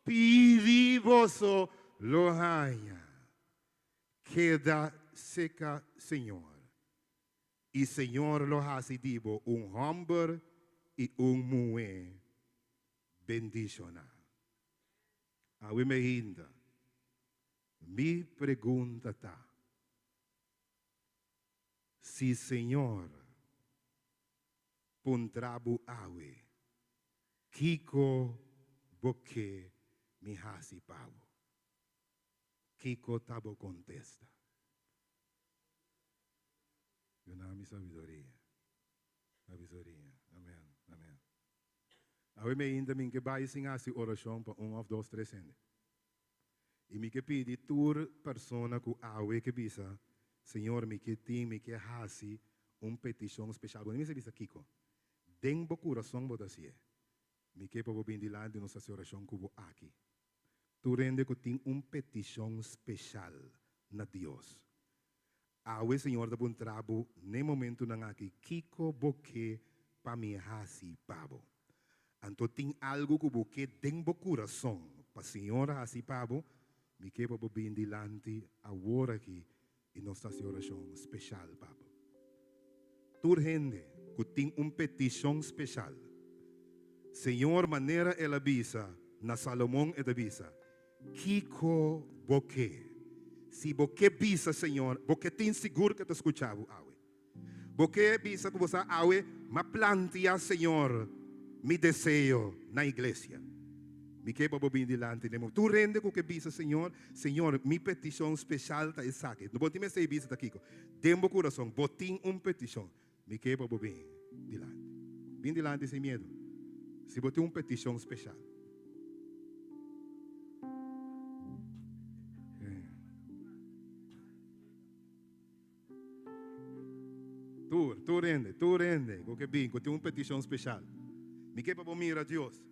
pidi boso lo haña. Keda seka Señor, i Señor lo hasi di bo un hòmber i un muhé bendishoná. Awe meinda, mi pregunta ta, si Señor puntra bo awe, kiko bo ke mi hasi pa bo? Kiko ta bo kontesta? Duna mi sabiduria. Sabiduria. Amen. Amen. Awe mi ainda mi ke bai sin hasi orashon pa un òf dos tres hende. I mi ke pidi tur persona ku awe ke bisa, Señor mi ke tin, mi ke hasi un petishon speshal. Bo no mester bisa kiko. Den bo kurason bo ta hasié. Mi ke pa bo bin dilanti nos hasi orashon ku bo aki. Tur hende ku tin un petishon speshal na Dios. Awe Señor ta puntra bo n'e momentunan aki, Kiko bo ke pa mi hasi pa bo? Anto tin algu ku bo ke den bo kurason pa Señor hasi pa bo? Mi ke pa bo bin dilanti awor aki i nos ta hasi orashon speshal pa bo. Tur hende ku tin un petishon speshal, Señor manera El a bisa na Salomon e ta bisa, Kiko bo ke? Si bo ke bisa Señor, bo ke tin sigur ku e ta skucha bo awe. Bo ke bisa ku bo sa awe, M'a plantia Señor mi deseo na iglesia. Mi ke pa bo bini dilanti den bo. Tur hende ku ke bisa Señor, Señor, mi petishon speshal ta esaki. No bo tin mester bisa ta kiko. Den bo kurason, bo tin un petishon. Mi ke pa bo bin dilanti. Bin dilanti sin miedu. Si bo tin un petishon speshal. Tur, tur hende, tur hende ku ke bin ku tin un petishon speshal. Mi ke pa bo mira Dios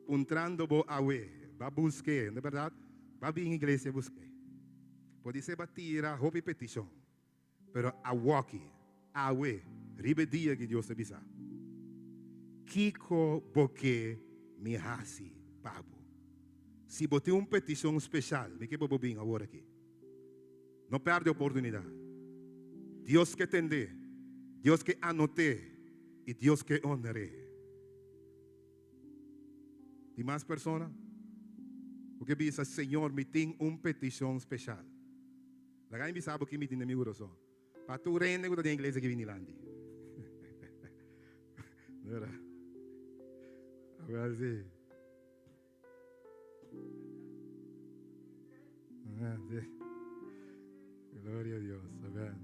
puntrando bo awe. Ba busk'é, no bèrdat? Ba bin iglesia busk'é. Podisé ba tira hopi petishon. Pero awoki, awe, riba e dia ki Dios ta bisa, Kiko bo ke mi hasi pa bo? Si bo tin un petishon speshal, mi ke pa bo bin awor aki. No pèrdè oportunidat. Dios ke tend'é, Dios ke anot'é i Dios ke oner'é. Tin mas persona ku ke bisa, Señor, mi tin un petishon speshal. Laga mi bisa bo ki mi tin den mi kurason. Pa tur hende ku ta den iglesia ki bini dilanti. No verdad? Awel si. Amen, si. Gloria a Dios. Amen.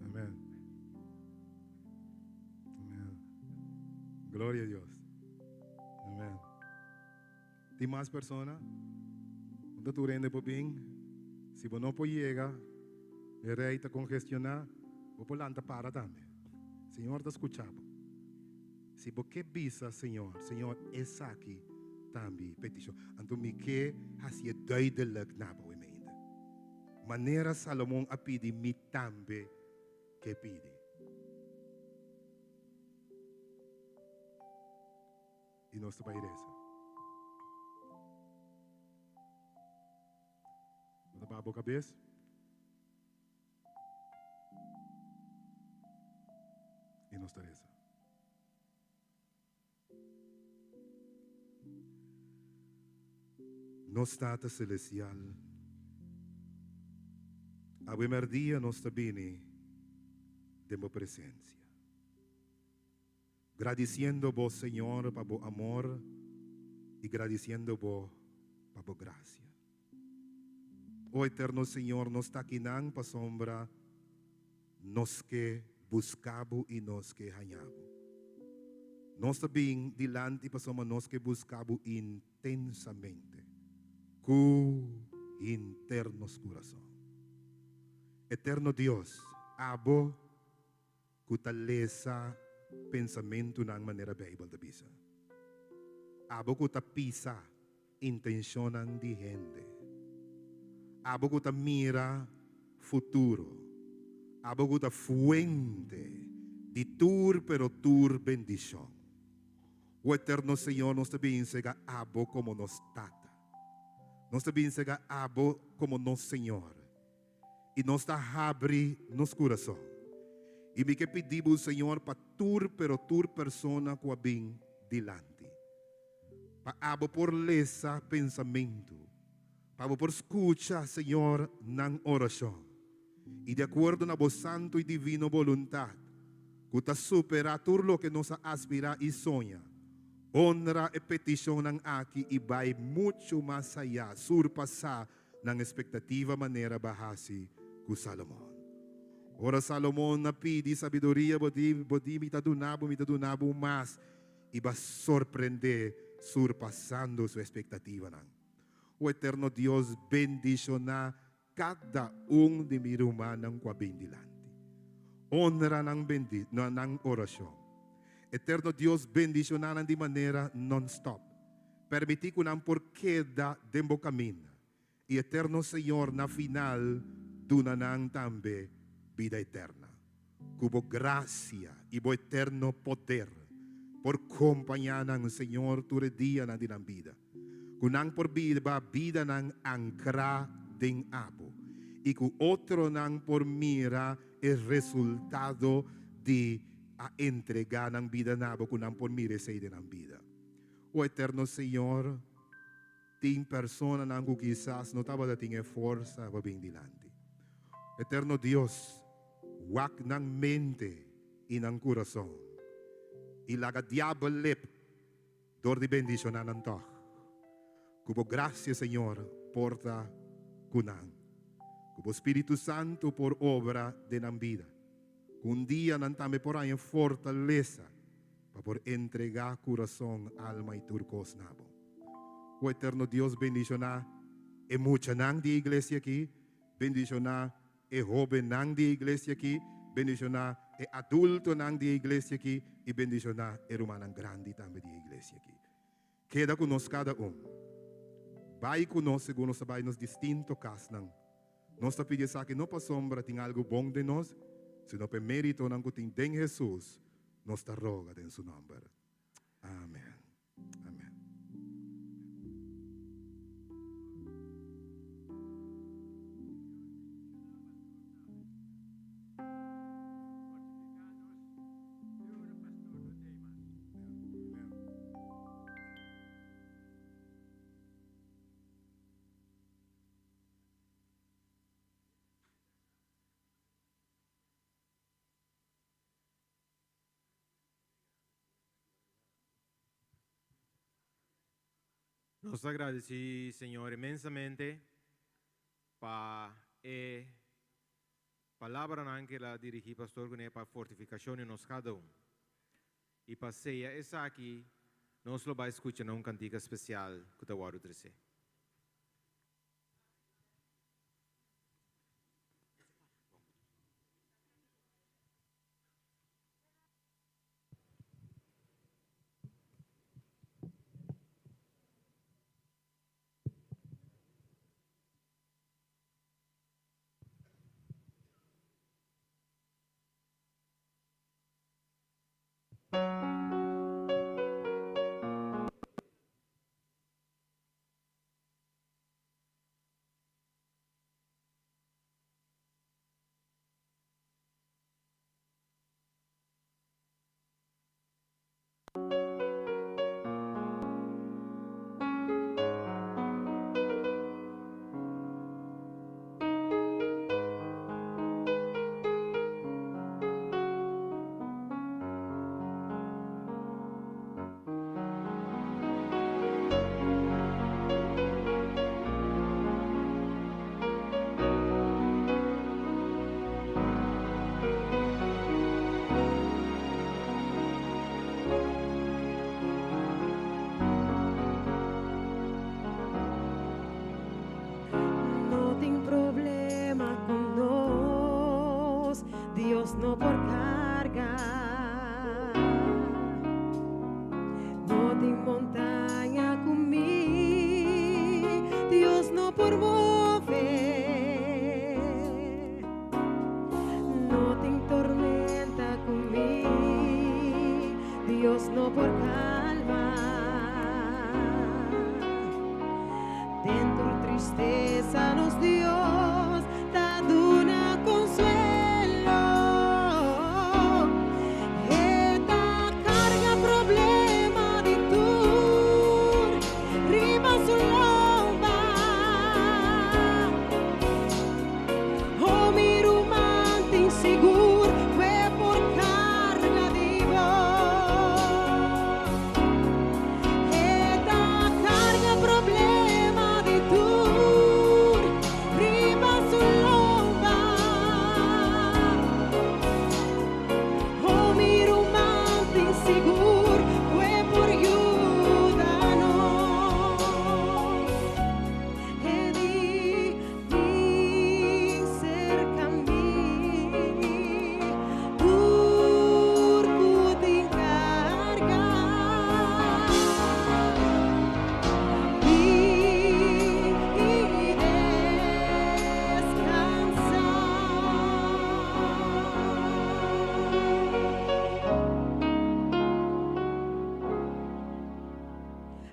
Amen. Amen. Gloria a Dios. Amen. Tin mas persona? Unda tur hende por bin? Si bo no por yega, e rei ta kongestioná, bo por lanta para tambe. Señor ta skucha bo. Si bo ke bisa Señor, Señor, esaki Ta mi petishon. Anto mi ke hasié duidelijk na bo, gemeente. Manera Salomon a pidi mi tambe ke pidi. I nos ta bai resa. Bo ta baha bo kabes. I nos ta resa. Nos Tata Celestial, awe merdia nos ta bini den Bo presencia, gradiciendo Bo, Señor, pa Bo amor y gradiciendo Bo pa Bo gracia. O Eterno Señor, nos ta akinan pasobra nos ke buska Bo i nos ke haña Bo. Nos ta bin dilanti pasobra nos ke buska Bo intensamente, ku henter nos kurason. Eterno Dios, Abo ku ta lesa pensamentunan manera Beibel ta bisa. Abo ku ta pisa intenshonnan di hende. Abo ku ta mira futuro. Abo ku ta fuente di tur pero tur bendishon. O Eterno Señor, nos ta bin sega Abo komo nos Tata. Nos ta bin sega Abo komo nos Señor. I nos ta habri nos kurason. I mi ke pidi Bo, Señor, pa tur pero tur persona ku a bin dilanti. Pa abo por lesa pensamentu, pa bo por skucha, Señor, nan orashon. I di akuerdo na bo santu i divino boluntat, ku ta superá tur loke nos a aspirá i soña, honra e petishonnan aki i bai muchu mas ayá, surpasá nan espektativa manera ba hasi ku Salomon. Ora Salomon a pidi sabiduria, bo di, bo di, Mi ta duna bo, mi ta duna bo mas. I ba sorprendé surpasando su espektativanan. O Eterno Dios, bendishoná kada un di mi rumannan ku a bin dilanti. Honra nan bendi, nan orashon. Eterno Dios, bendishoná nan di manera nonstòp. Permití ku nan por keda den bo kaminda. I Eterno Señor na final duna nan tambe bida eterna. Ku bo grasia i bo eterno poder por kompañá nan, Señor, tur e dianan di nan bida. Ku nan por biba bidanan ankrá den abo i ku otronan por mira e resultado di a entregá nan bida na abo, ku nan por mira esei den nan bida. O Eterno Señor, Tin personanan ku kisas no tabata tin e forsa pa bin dilanti. Eterno Dios, wak nan mente i nan kurason, i laga diabel lep dor di bendishoná nan tòg. Ku bo grasia, Señor, por ta ku nan. Ku bo Spiritu Santu por obra den nan bida. Ku un dia nan tambe por haña fortalesa pa por entregá kurason, alma i tur kos na bo. O Eterno Dios, bendishoná e muchanan di e iglesia aki, bendishoná e hóbennan di e iglesia aki, bendishoná e adultonan di e iglesia aki i bendishoná e rumannan grandi tambe di e iglesia aki. Keda ku nos kada un. Bai ku nos segun nos ta bai nos distinto kasnan. Nos ta pidi esaki no pasobra tin algu bon den nos, sino pa e méritonan ku tin den Hesus nos ta roga den su nòmber. Amen. Amen. Nos ta gradisí Señor inmensamente pa e palabranan ku el a dirigí Pastor kuné pa fortifikashon di nos kada un. I pa seya esaki nos lo bai skucha na un kantika spesial ku ta wòrdu tresé. Dios no por kalma. Den tur tristesa nos Dios ta duna konsuelo. E ta karga problema di tur riba su lomba. Oh mi ruman tin sigur ku e por karga di bo. E ta karga problema di tur riba su lomba. Oh mi ruman tin sigur ku e por yuda nos. E di bin serka mi tur ku tin karga. Bin i deskansá.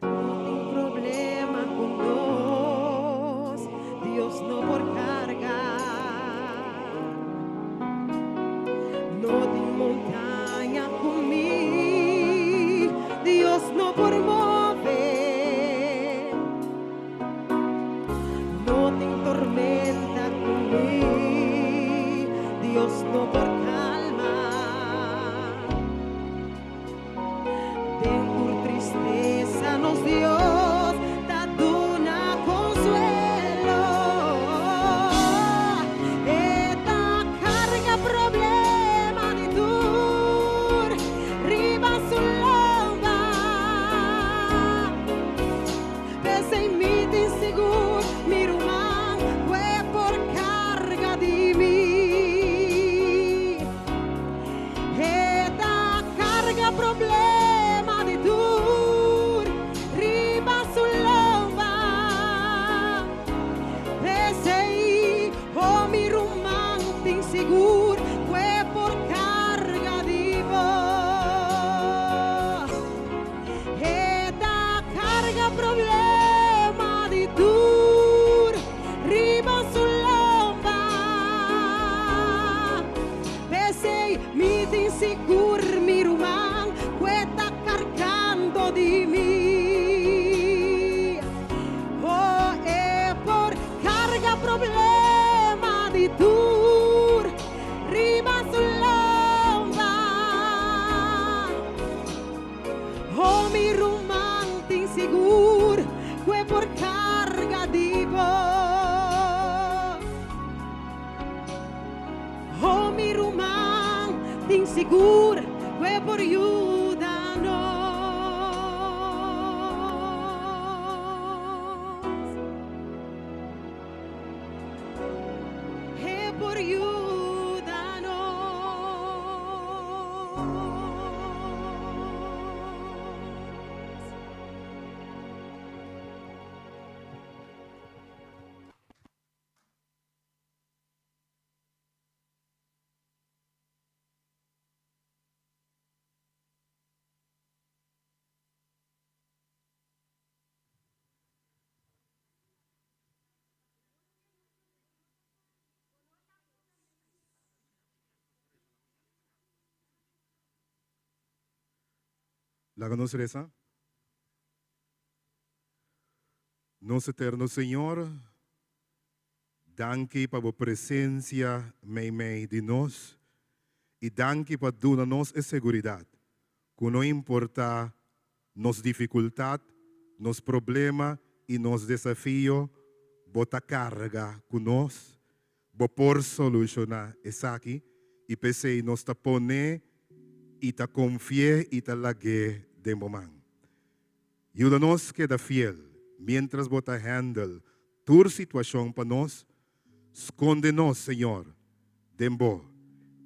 No tin problema ku nos, Dios no por karga. No tin montaña ku mi, Dios no por move. No tin tormenta ku mi, Dios no por kalma. Den tur tristesa nos Dios ta duna konsuelo. E ta karga problema di tur riba su lomba. P'esei mi tin sigur, mi ruman, ku e por karga di mi. E ta karga problema di tur riba su lomba. P'esei, oh mi ruman, tin sigur ku e por karga di bo. E ta karga problema di tur riba su lomba. P'esei mi tin sigur, mi ruman, ku e ta kargando di mi. Oh, e por karga problema di tur riba su lomba. Oh, mi ruman, tin sigur ku e por karga di bo. Oh, mi ruman, tin sigur ku e por yuda nos. E por yuda nos. Laga nos resa. Nos eterno Señor, danki pa bo presensia meimei di nos i danki pa duna nos e seguridat ku no importá nos difikultat, nos problema i nos desafio, bo ta karga ku nos, bo por solushoná esaki i p'esei nos ta pon'é i ta konfi'é i ta lag'é den bo man. Yuda nos keda fiel miéntras bo ta hèndel tur situashon pa nos. Skonde nos, Señor, den bo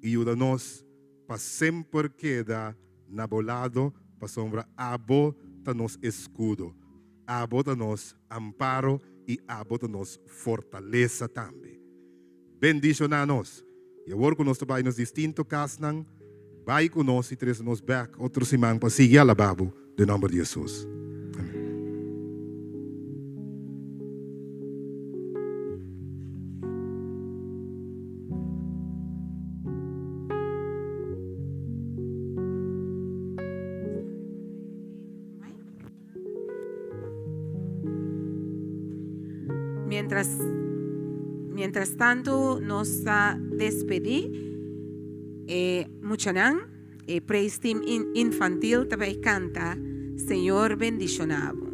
i yuda nos pa semper keda na bo lado, pasobra abo ta nos eskudo, abo ta nos amparo i abo ta nos fortalesa tambe. Bendishoná nos, i awor ku nos ta bai nos distinto kasnan, Bai ku nos i trese nos bèk otro siman pa sigui alabá bo den nòmber di Hesus. Amèn. Mientras, mientras tanto nos ta despedí e muchanan, e praise team infantil ta bai canta Señor bendiciona bo.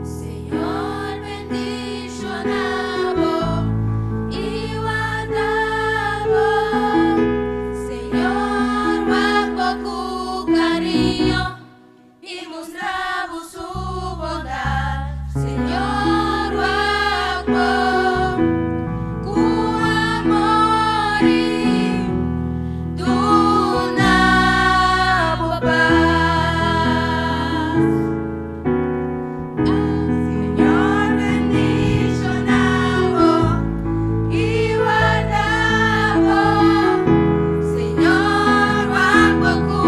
Señor bendiciona bo y warda bo. Señor wak bo cu cariño y mustra bo su bondad. Señor wak bo cu amor y duna bo paz. Señor bendiciona bo y warda bo. Señor wak bo cu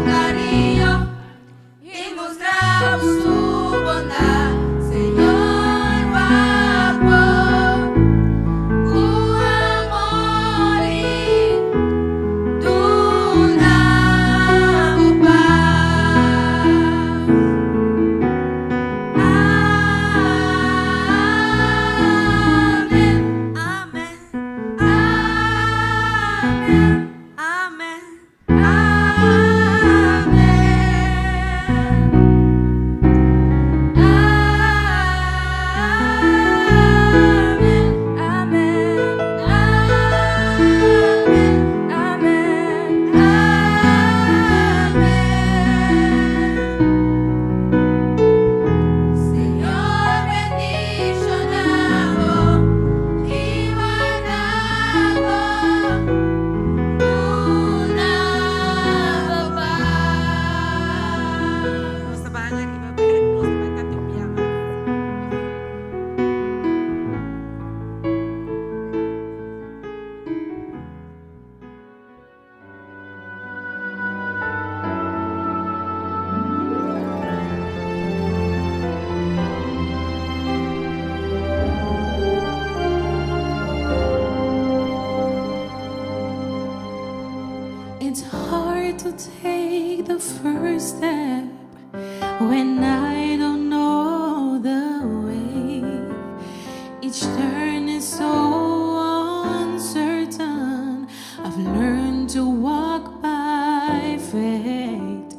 cariño y mustra bo su bondad. Señor wak bo cu amor y duna bo paz. Amén. Amén. Amén. Amén. Amén. Amén. Amén. Amén. Amén. Amén. Señor bendiciona bo y warda bo, duna bo paz. Nos ta ban ariba bek, nos ta bai canta un bia mas. It's hard to take the first step when I don't know the way. Each turn is so uncertain. I've learned to walk by faith,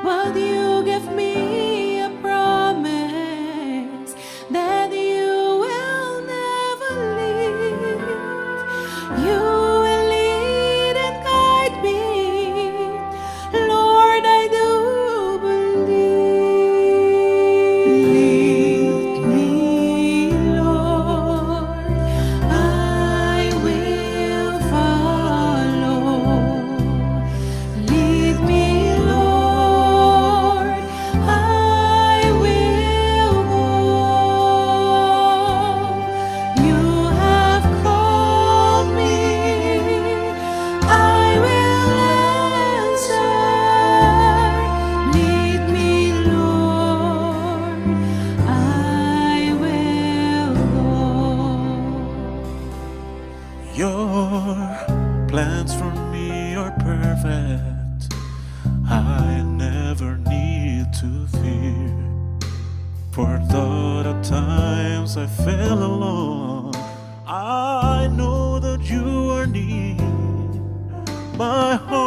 but you give me a promise that you will never leave. You will lead and guide me. Lord, I do believe. Lead me, Lord. I will follow. Lead me, Lord. I will go. You have called me. I will answer. Lead me, Lord. I will go. Your plans for me are perfect. I never need to fear. For though at times I feel alone, I know that you are near. My heart.